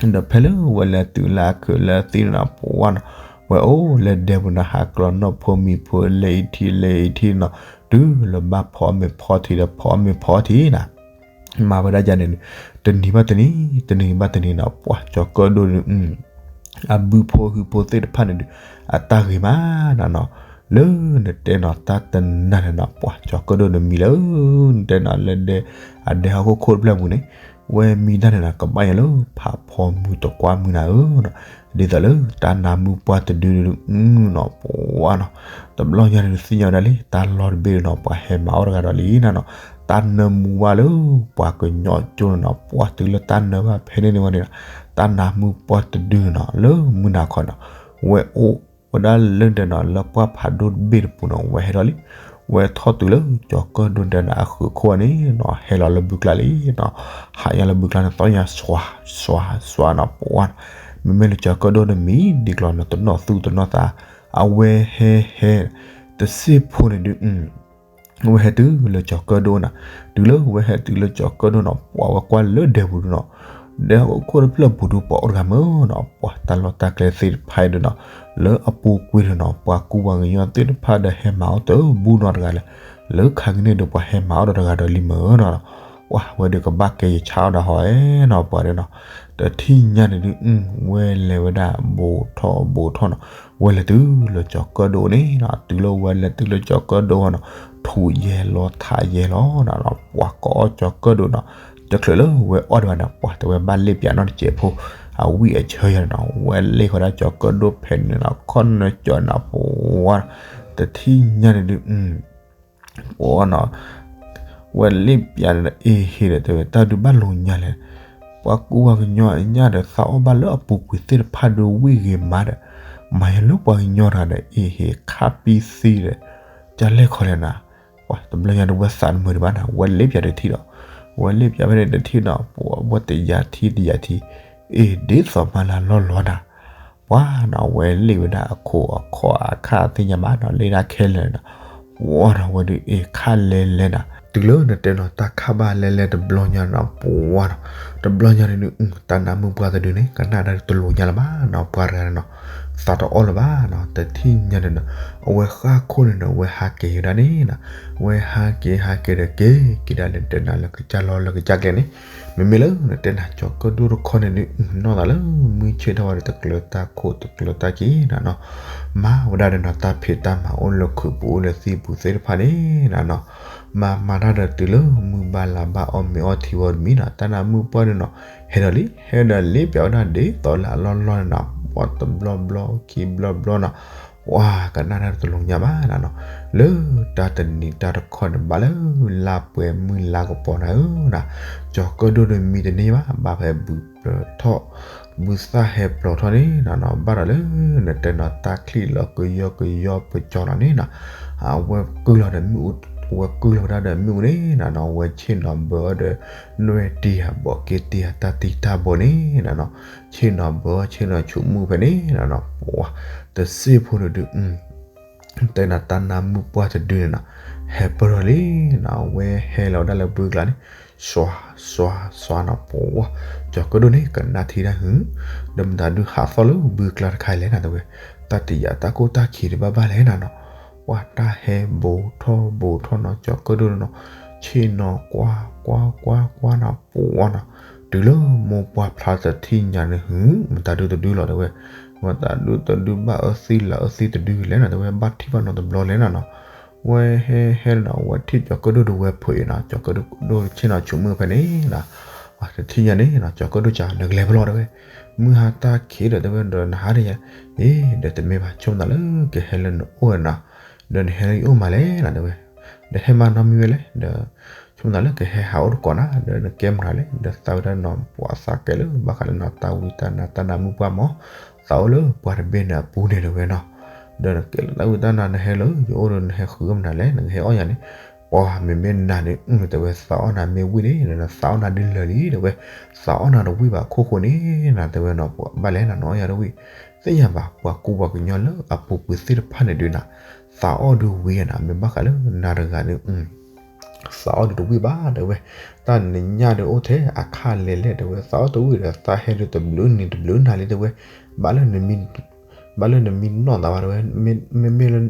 ဒီးဖဲလၢဝဲလဲၤတုၤလၢအခုးလၢအသံၣ်န့ၣ်နီၤ ပှၤနီၤ ဝဲအိၣ်လၢဒဲပူၤနီၤ ဟးကျီနီၣ်ဖိမံၤဖိ လဲၤအံၤထံၣ်လဲၤအံၤထံၣ်နီၤ တုၤလၢဘၣ်ဖီအီၣ်မ့ၤဖီထံးဒီးဖီအီၣ်မ့ၤဖီထံးနီၤ မၤဝဲဒၣ်ယၤန့ၣ် တနံၤဘၣ်တနံၤ တနံၤဘၣ်တနံၤနီၤ ပှၤကၠီၤကၢၣ်ဒိၣ်န့ၣ် အဘုဖိဟုဖိသ့ၣ်တဖၣ်န့ၣ်ဒုး အတၢ်ဂ့ၤမးနီၤနီၤ, လၢနတဲနီၤတၢ်တနၤန့ၣ်နီၤ ပှၤကၠီၤကၢၣ်ဒိၣ်န့ၣ်မံၤလၢ နတဲနီၤလၢဒဲ အဒဲဟီၣ်ခိၣ်ခိၣ်တဖျၢၣ်ပူၤန့ၣ် ဝဲမံတၢ်န့ၣ်နီၤ ကဘၣ်ယၤလၢဖးဖီမုၢ်တကွၢ်မုၢ်နၤဧၢနီၤ, ဒ်သိးလၢတၢ်နါမုၢ်ပှၢ်တဒုဒုအုနီၤ ပှၤနီၤ, တဘျီညါန့ၣ်ဒုးသ့ၣ်ညါဝဲဒၣ်လံ တၢ်လီၢ်တဘ့ၣ်ဒုးနီၤ ပှၤဟဲမၤအီၣ်တဂၤဒီးလံနီၤနီၤ, တၢ်နၢမူဘၣ်လၢ ပှၤကညီကၠိန့ၣ်နီၤ ပှၤတုၤလၢတၢ်နၢဘၣ်ဖဲန့ၣ်န့ၣ်ဝဲန့ၣ်နီၤ, တၢ်နါမုၢ်ပှၢ်တဒုန့ၣ်နီၤ လၢမုၢ်နၤခီနီၤ, ဝဲအိၣ်ဝဲဒၣ်လၢဒဲနီၤ လၢပှၢ်ဖးဒိၣ်တဘ့ၣ်တပူၤနီၤ ဝဲဟဲထီၣ်လံ, ဝဲထီၣ်တုၤလၢကၠီၤကၢၣ်ဒိၣ်ဒဲနီၤ အဃုာ်ခိၣ်န့ၣ်နီၤ ဟဲလီၤလၢဘုကျါလံနီၤ, ဟးညါလၢဘုကျါန့ၣ် သီၣ်ညါစွၤ စွၤ စွၤနီၤ ပှၤနီၤ, မ့မ့ၢ်လၢကၠီၤကၢၣ်ဒိၣ်န့ၣ်မံၤ ဒ်ကျီၤနီၤ တနီၣ်သူၣ်တနီၣ်သး, အဝဲဟဲဟဲ တစ့ၢ်ဖိန့ၣ်ဒုး ဝဲဟဲတုၤလၢကၠီၤကၢၣ်ဒိၣ်နီၤ, တုၤလၢဝဲဟဲတုၤလၢကၠီၤကၢၣ်ဒိၣ်နီၤ ပှၤဝဲကွၢ်လၢဒဲပူၤဒုနီၤ, ဒဲဟီၣ်ခိၣ်တဖျၢၣ်ပူၤဒု ပှၤအိၣ်တဂၤမ့ၢ်နီၤ ပှၤတၢ်လီၢ်တၢ်ကျဲသ့ၣ်တဖၣ်အံၤဒုနီၤ, လၢအပူၤကွံာ်ဒုနီၤ ပှၤကူပှၤကညီသ့ၣ်တဖၣ်ဒီးဟဲမၤအီၣ်တဘူၣ်နီတဂၤလဲၣ်, လၢခါကန့ၣ်ဒု ပှၤဟဲမၤအီၣ်ဒီးတဂၤဒီးလံမ့ၢ်နီၤ, ပှၤဝဲဒုကဘၣ်ကဲယဆါအီၣ်ဒၣ်ဟီဧဲနီၤ ပှၤဒုနီၤ, တထံၣ်ညါန့ၣ်ဒု ဝဲလဲၤဝဲဒၣ်ဘူးထီၣ်ဘူးထီၣ်နီၤ, ဝဲလဲၤတုၤလၢကၠီၤကၢၣ်ဒိၣ်န့ၣ်နီၤ, တုၤလၢဝဲလဲၤတုၤလၢကၠီၤကၢၣ်ဒိၣ်နီၤ, ထူးယဲၢ်လီၤထးယဲၢ်လီၤနီၤ, ပှၤကအီၣ်ကၠီၤကၢၣ်ဒိၣ်နီၤ, တချုးလၢဝဲအီၣ်ဒံးဘၣ်န့ၣ် ပှၤတဲဝဲဘၣ်လ့ၣ်ပၠးနီတစဲးဖိ, အဝံၣ်အဆၢယၤန့ၣ်နီၤ, ဝဲလ့ၣ်ဃီဒၣ်ကၠီၤကၢၣ်ဒိၣ်ဖဲန့ၣ်နီၤ ခီၣ်နၢကၠီၤနီၤ ပှၤ, တထံၣ်ညါန့ၣ်ဒု ပှၤနီၤ, ဝဲလ့ၣ်ပၠးန့ၣ်ဒီး အ့ဟ့ဒီး တဲဝဲတၢ်ဒုးဘၣ်လိာ်ညါလဲၣ်, ပှၤကူပှၤကညီအညၣ်ဒီး သးအီၣ်ဘၣ်လၢအပူၤကွံာ်သ့ၣ်တဖၣ်ဒုးဝံၣ်ဂ့ၤမးဒီး, မၤယၤလၢပှၤကညီတဂၤဒီး အ့ဟ့ခါပံသံဒီး, ကလဲၣ်ခီလဲၣ်နၤ, ပှၤတဘျီညါဒီးဝဲသးတမုာ်ဒံးဘၣ်နၤ ဝဲလ့ၣ်ပၠးတထံၣ်ဒီး, ဝဲလ့ၣ်ပၠးဖဲန့ၣ်တထံၣ်နီၤ ပှၤဝဲတယၤထံတယၤထံ, အ့ ဒ်သိးမၤလၢလီၢ်လီၤနၤ ပှၤနီၤ ဝဲလ့ၣ်ဝဲဒၣ်အခိၣ်အခီၣ်အခါသ့ၣ်ညါဘၣ်နီၤ လ့ၣ်ဒၣ်ခဲလၢာ်နီၤ, ပှၤနီၤ ဝဲဒုးအ့ၣ်ခါလဲၤလဲၤနၤ တုၤလၢနတဲနီၤတၢ်ခးဘၣ်လဲၤလဲၤတဘျီညါနီၤ ပှၤနီၤ, တဘျီညါန့ၣ်ဒုး တၢ်နါမုၢ်ပှၢ်တဒုန့ၣ် ကနၣ်ဒၣ်တလိၤညါလၢၤဘၣ်နီၤ ပှၤတဂၤန့ၣ်နီၤ, သးတအီၣ်လၢၤဘၣ်နီၤ တထံၣ်ညါန့ၣ်နီၤ, အဝဲဃၣ်ခိၣ်န့ၣ်နီၤ ဝဲဟးက့ၤဝဲဒၣ်န့ၣ်နီၤ, ဝဲဟးက့ၤဟးက့ၤဒီးက့ၤက့ၤဒၣ်လၢတဲနၤလၢကစၢ်လီၢ်လၢကစၢ်ကျဲန့ၣ်, မ့မ့ၢ်လၢနတဲနၤကၠီၤကၢၣ်ဒိၣ်တခီန့ၣ်ဒုး နီၢ်သးလၢမုၢ်ဆ့ၣ်ထီၣ်ဝဲဒီးတကျၢၤတၢ်ခိၣ်တကျၢၤတၢ်ခံနီၤနီၤ, မၤဝဲဒၣ်ဒီးနီၤ တၢ်ဖံးတၢ်မၤအိၣ်လၢခုးပူၤအိၣ်လၢသံပူၤသ့ၣ်တဖၣ်န့ၣ်နီၤနီၤ, မၤမၤတၢ်ဒီးတုၤလၢမုၢ်ဘၣ်လါဘၣ်အီၣ်မ့ၤအီထံဝဲတမံၤနီၤ တၢ်နါမုၢ်ပှၢ်ဒုးနီၤ, ဟဲဒီးလံ ဟဲဒီးလ့ၣ်ပၠးဝဲဒၣ်ဒ်သိးလၢအလီၢ်လီၢ်န့ၣ်နီၤ, ပှၤတဘျီဘျီခံဘျီဘျီနီၤ ပှၤကနၣ်တၢ်တလိၤညါဘၣ်နီၤနီၤ, လၢတၢ်တနံၤတၢ်တခီန့ၣ် ဘၣ်လၢလါပှဲၤမုၢ်လါကပီၤနၤဧၢနီၤ, ကၠီၤကၢၣ်ဒိၣ်ဒီးမံတန့ၢ်ဘၣ် ဘၣ်ဖဲဘုပျၢၤထီၣ် ဘုသၣ်ဟဲပျီၤထီၣ်န့ၣ်နီၤနီၤ ဘၣ်ဒီးလၢနတဲနီၤတၢ်ချံၣ်လီၤကယီကယီပကၠီၤလီၤန့ၣ်နီၤ, အဝဲကုၢ်လီၤဒီးမ့ၣ်အူ အဝဲကုၢ်လီၤဝဲဒၣ်ဒီးမ့ၣ်အူန့ၣ်နီၤနီၤ အဝဲဆ့ၣ်နီၤဘၢအီၤဒီး နွဲၣ်တံၢ်ဧါ ဘီးက့တံၢ်ဧါ တၢ်တံၢ်တၢ်ဘီန့ၣ်နီၤနီၤ, ဆ့ၣ်နီၤဘၢအီၤ ဆ့ၣ်နီၤဆူးမုၢ်ဖဲန့ၣ်နီၤနီၤ ပှၤ တစ့ၢ်ဖိန့ၣ်ဒုး တဲနၤတၢ်နါမုၢ်ပှၢ်တဒုန့ၣ်နီၤ, ဟဲပၢၢ်ထီၣ်လံနီၤ အဝဲဟဲလီၤဝဲဒၣ်လၢဘုကျါန့ၣ်, စွါ စွါ စွါနီၤ ပှၤ ကၠီၤကၢၣ်ဒိၣ်န့ၣ် ကနၣ်ထံတၢ်ဟုၣ်, ဒီးမတၤဒုးဟးသီၣ်လၢဘုကျါတခါလဲၣ်နၤတဲဝဲ, တၢ်တယာ်တၢ်ကိၢ်တၢ်ခံးဒုးဘၣ်ဘၣ်လဲၣ်နၤနီၤ, ပှၤတၢ်ဟဲဘူးထီၣ်ဘူးထီၣ်နီၤ ကၠီၤကၢၣ်ဒိၣ်နီၤ, ဆ့ၣ်နီၤကွၢ် ကွၢ် ကွၢ် ကွၢ်နီၤ ပှၤနီၤ, တုၤလၢမိၢ်ပှၢ်ဖျါတထံၣ်ညါန့ၣ်ဟုၣ် မတၤဒုးတဒုလီၤတဲဝဲ, မတၤဒုးတဒုဘၣ်အၢသံလၢအၢသံတဒုလဲၣ်နၤတဲဝဲ ဘၣ်ထံၣ်ဘၣ်နီတဘျီလဲၣ်နၤနီၤ, ဝဲဟဲဟဲနီၤ ဝဲထံၣ်ကၠီၤကၢၣ်ဒိၣ်ဒီးဝဲဖုးအံၤနီၤ ကၠီၤကၢၣ်ဒိၣ်ဆ့ၣ်နီၤဆူးမုၢ်ဖဲန့ၣ်နီၤ, တထံၣ်ညါန့ၣ်နီၤ ကၠီၤကၢၣ်ဒိၣ်စံး နကလဲၤဖဲလဲၣ်တဲဝဲ, မုၢ်ဟါတၢ်ခံးဒီးတဲဝဲဒီးနဟါဒီးယၤ, အ့ ဒီးတမ့ၢ်ဘၣ် ဆိကမိၣ်သးလၢကဟဲလၢနအိၣ်နီၤ, ဒီးနဟဲလၢယအိၣ်မးလဲၣ်နၤတဲဝဲ, ဒီးဟဲမၤနီတမံၤဝဲလဲၣ်ဒီး ဆိကမိၣ်သးလၢကဟဲဟးအိၣ်တကိးနၤ ဒီးနကဲမနုၤလဲၣ် ဒီးသးဝံၣ်တၢ်နီၤ ပှၤသးကဲလၢဘၣ်ဃးလၢနီၤ တၢ်ဝံတၢ်နါတၢ်နါမုၢ်ပှၢ်မး သးအိၣ်လၢပှၤတဘ့ၣ်န့ၣ်အပူၤန့ၣ်တဲဝဲနီၤ, ဒီးနကဲလၢတၢ်ဝံတၢ်နါ နဟဲလၢယအိၣ်ဒီးနဟဲဃုမနုၤလဲၣ် နကဟဲအီၣ်ယၤန့ၣ်, ပှၤမ့မ့ၢ်နၤန့ၣ် အုတဲဝဲ သးအီၣ်နၤမ့ၢ်ဝံၣ်န့ၣ် နသးအီၣ်နၤဒ်လၢာ်လံတဲဝဲ, သးအီၣ်နၤတဝံၣ်ဘၣ်ခိၣ်ဃိန့ၣ်နၤတဲဝဲနီၤ ပှၤဘၣ်လဲၣ်နၤနီၤအီၣ်ယၤတဝံၣ်, သ့ၣ်ညါဘၣ် ပှၤကူပှၤကညီလၢအပူၤကွံာ်သ့ၣ်တဖၣ်န့ၣ်ဒုးနၤ, သးအီၣ်ဒုးဝံၤနၤ မ့ၢ်ဘၣ်ဃးလၢနၤတဂၤန့ၣ် သးအီၣ်ဒုးတဝံၣ်ဘၣ်တဲဝဲ, တၢ်နညၣ်ဒုးအိၣ်ထဲအခါလဲၣ်လဲၣ်တဲဝဲ သးအီၣ်တဝံၣ်ဒီး သးဟဲဒုးတဘျုးနံၤတဘျုးနၤလံတဲဝဲ, ဘၣ်လၢနမ့ၢ် ဘၣ်လၢနမ့ၢ်နီၢ်သးဘၣ်တဲဝဲ, မ့မ့ၢ်လၢ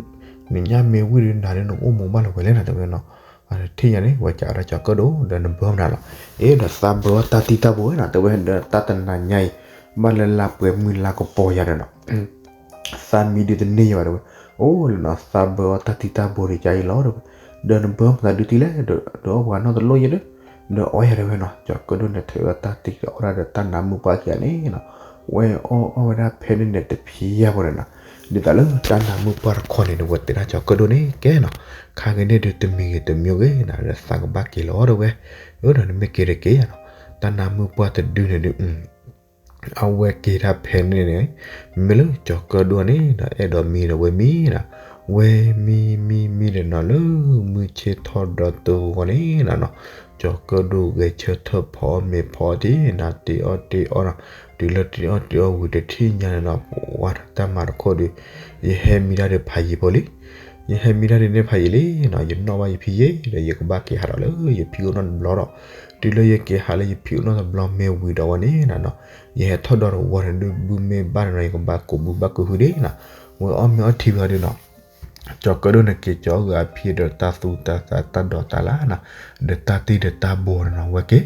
နညၣ်မ့ၢ်ဝံၣ်ဒုးနၤဒုးနအိၣ်မူဘၣ်လၢၤဝဲလဲၣ်နၤတဲဝဲနီၤ, ထံၣ်ညါန့ၣ် ဝဲကးဒီးကၠီၤကၢၣ်ဒိၣ်ဒီးနဘၢမနုၤလီၤ, အ့ဒီးသးဘၢအီၣ်တၢ်တံၢ်တၢ်ဘိဝဲနၤတဲဝဲ ဒီးတၢ်တနၤညါအံၤ ဘၣ်လၢလါပှဲၤမုၢ်လါကပီၤယၤဒီးနီၤ သးမံဒုးတန့ၢ်ယၤဘၣ်တဲဝဲ, အိၣ်လၢနီၤ သးဘၢအီၣ်တၢ်တံၢ်တၢ်ဘိဒံးကါအံၤလီၤတဲဝဲ, ဒီးနဘၢမၤသးဒုးတံၢ်လဲၣ်, ဒီးအီၣ်ပှၤနီၢ်တလိၣ်ယဲဒီး, ဒီးအီၣ်ယၤတဲဝဲနီၤ, ကၠီၤကၢၣ်ဒိၣ်န့ၣ် ထုးအီၣ်တၢ်တံၢ်အီၣ်ဒၣ်ဒီးတၢ်နးမုၢ်ပှၢ်ခံဂၤန့ၣ်နီၤ, ဝဲအီၣ်အီၣ်ဝဲဒၣ်ဖဲန့ၣ်န့ၣ်တဖံးယၤဖိန့ၣ်နီၤ, ဒ်သိးလၢတၢ်နးမုၢ်ပှၢ်တခီန့ၣ် ဝဲတဲဒၣ်ကၠီၤကၢၣ်ဒိၣ်န့ၣ်ကဲနီၤ, ခါက့ၤန့ၣ်ဒုးတမံၤဂ့ၤတမံၤဂ့ၤနီၤ ဒီးသးကဘၣ်က့ၤလီၤတဲဝဲ, အၢဒီးနမ့ၢ်က့ၤတက့ၤယၤနီၤ, တၢ်နးမုၢ်ပှၢ်တဒုန့ၣ်ဒုး အဝဲက့ၤတၢ်ဖဲန့ၣ်န့ၣ်, မ့မ့ၢ်လၢကၠီၤကၢၣ်ဒိၣ်န့ၣ်ဒီး အဲၣ်ဒိးမံဒီးဝဲမံနီၤ, ဝဲမံမံမံဒီးနီၤ လၢမုၢ်ဆ့ၣ်ထီၣ်ဒီးတဂီၤန့ၣ်နီၤ, ကၠီၤကၢၣ်ဒိၣ်ဂဲၤဆၢထၢၣ်ဖီအီၣ်မ့ၤဖီအီထံနီၤ, တ့အီၣ်တ့အီနီၤ, တုၤလၢတ့အီၣ်တ့အီဝံၤတထံၣ်ညါန့ၣ်နီၤ, ပှၤတၢ်မၤတခိၣ်ဒီး, ယဟဲမံတၢ်ဒီးဖးယံၤဖိလံ ယဟဲမံတၢ်ဒ်န့ၣ်ဖးယံၤလံနီၤ, ယနီၣ်ဘၣ်ယဖံယ့ၣ်ဒီး ယကဘၣ်က့ၤဟးဒီးလၢယဖံအိၣ်နီၣ်တဘျီဒီး, တုၤလၢယက့ၤဟးလၢယဖံအိၣ်နီၣ်တဘျီမ့ၢ်ဝံၤဒီးဝဲန့ၣ်နီၤ, ယဟဲထီၣ်ဒီးတဝီန့ၣ်ဒုး ဘုမ့ၢ်ဘၣ်ဒီးနီၤ ယကဘၣ်ကူးဘုဘၣ်ကူးဟုဒၣ်နီၤ, ဝဲအီၣ်မ့ၤအီထံဝံၤအီၤဒုးနီၤ ကၠီၤကၢၣ်ဒိၣ်န့ၣ်က့ၤကၠီၤအီၣ်ဂ့ၤအဖံဒီးတၢ်သူတၢ်သးတၢ်ဒိးတၢ်လၢ်နီၤ, ဒီးတၢ်တံၢ်ဒီးတၢ်ဘိန့ၣ်နီၤ ဝဲက့ၤ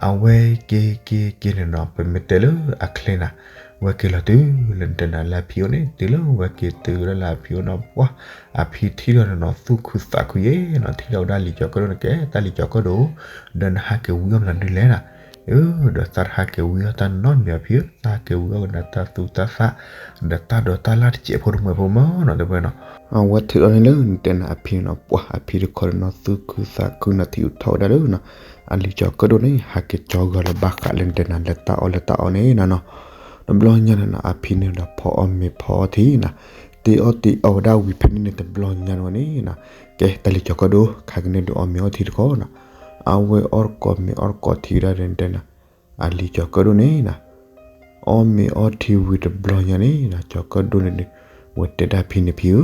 အဝဲက့ၤက့ၤက့ၤန့ၣ်နီၤ ပမ့ၢ်တဲလၢအချ့နၤ, ဝဲက့ၤလီၤတုၤလၢနတဲနၤလၢအဖံအိၣ်န့ၣ် တုၤလၢဝဲက့ၤတုၤလၢလၢအဖံအိၣ်နီၤ ပှၤအဖံထံၣ်ဒီးနီၤ သူၣ်ခုသးခုယဲနီၤ, ထံၣ်ဒီးဝဲဒၣ်လံၤကၠီၤကၢၣ်ဒိၣ်န့ၣ်ကဲ တၢ်လံၤကၠီၤကၢၣ်ဒိၣ်, ဒီးနဟးက့ၤဝံအီၣ်မနုၤဒ်လဲၣ်နၤ, အၢ ဒီးသးတဟးက့ၤဝံအီၣ်တၢ်နီတမံၤအဖံဧၢ, သးဟးက့ၤဝံအီၣ်ကနၤတၢ်သူတၢ်သး ဒီးတၢ်ဒိးတၢ်လၢ်တစဲးဖိတမှဲးဖိမၢနီၤ တဲဝဲနီၤ, အဝဲထုးထီၣ်န့ၣ်လၢနတဲနၤအဖံန့ၣ်နီၤ ပှၤအဖံတခီဒီးနီၤ သူၣ်ခုသးခုနၤထံၣ်အူထီၣ်ဝဲဒၣ်လၢနီၤ, အလံၤကၠီၤကၢၣ်ဒိၣ်န့ၣ် ဟးက့ၤကၠီၤဂ့ၤလၢၤဘၣ်ဃးလၢနတဲနၤလၢတၢ်အီၣ်လၢတၢ်အီန့ၣ်နီၤနီၤ, တဘျီညါန့ၣ်နီၤ အဖံန့ၣ်ဒီးဖီအီၣ်မ့ၤဖီအီထံနီၤ, တ့အီၣ်တ့အီဝဲဒၣ်ဝံၤဖဲန့ၣ်န့ၣ် တဘျီညါန့ၣ်ဝဲန့ၣ်နီၤ, ကဲတၢ်လံၤကၠီၤကၢၣ်ဒိၣ် ခါက့ၤန့ၣ်ဒုးအီၣ်မ့ၤအီထံတခီနီၤ, အဝဲအီၣ်တကိးမ့ၤအီၣ်တကိးထံဝဲဒၣ်ဒီးနတဲနၤ အလံၤကၠီၤကၢၣ်ဒိၣ်န့ၣ်နီၤ အီၣ်မ့ၤအီထံဝံၤတဘျီညါန့ၣ်နီၤ ကၠီၤကၢၣ်ဒိၣ်န့ၣ်ဒုး ဝဲတဲဒၣ်ဖံန့ၣ်ဖံဧၢ,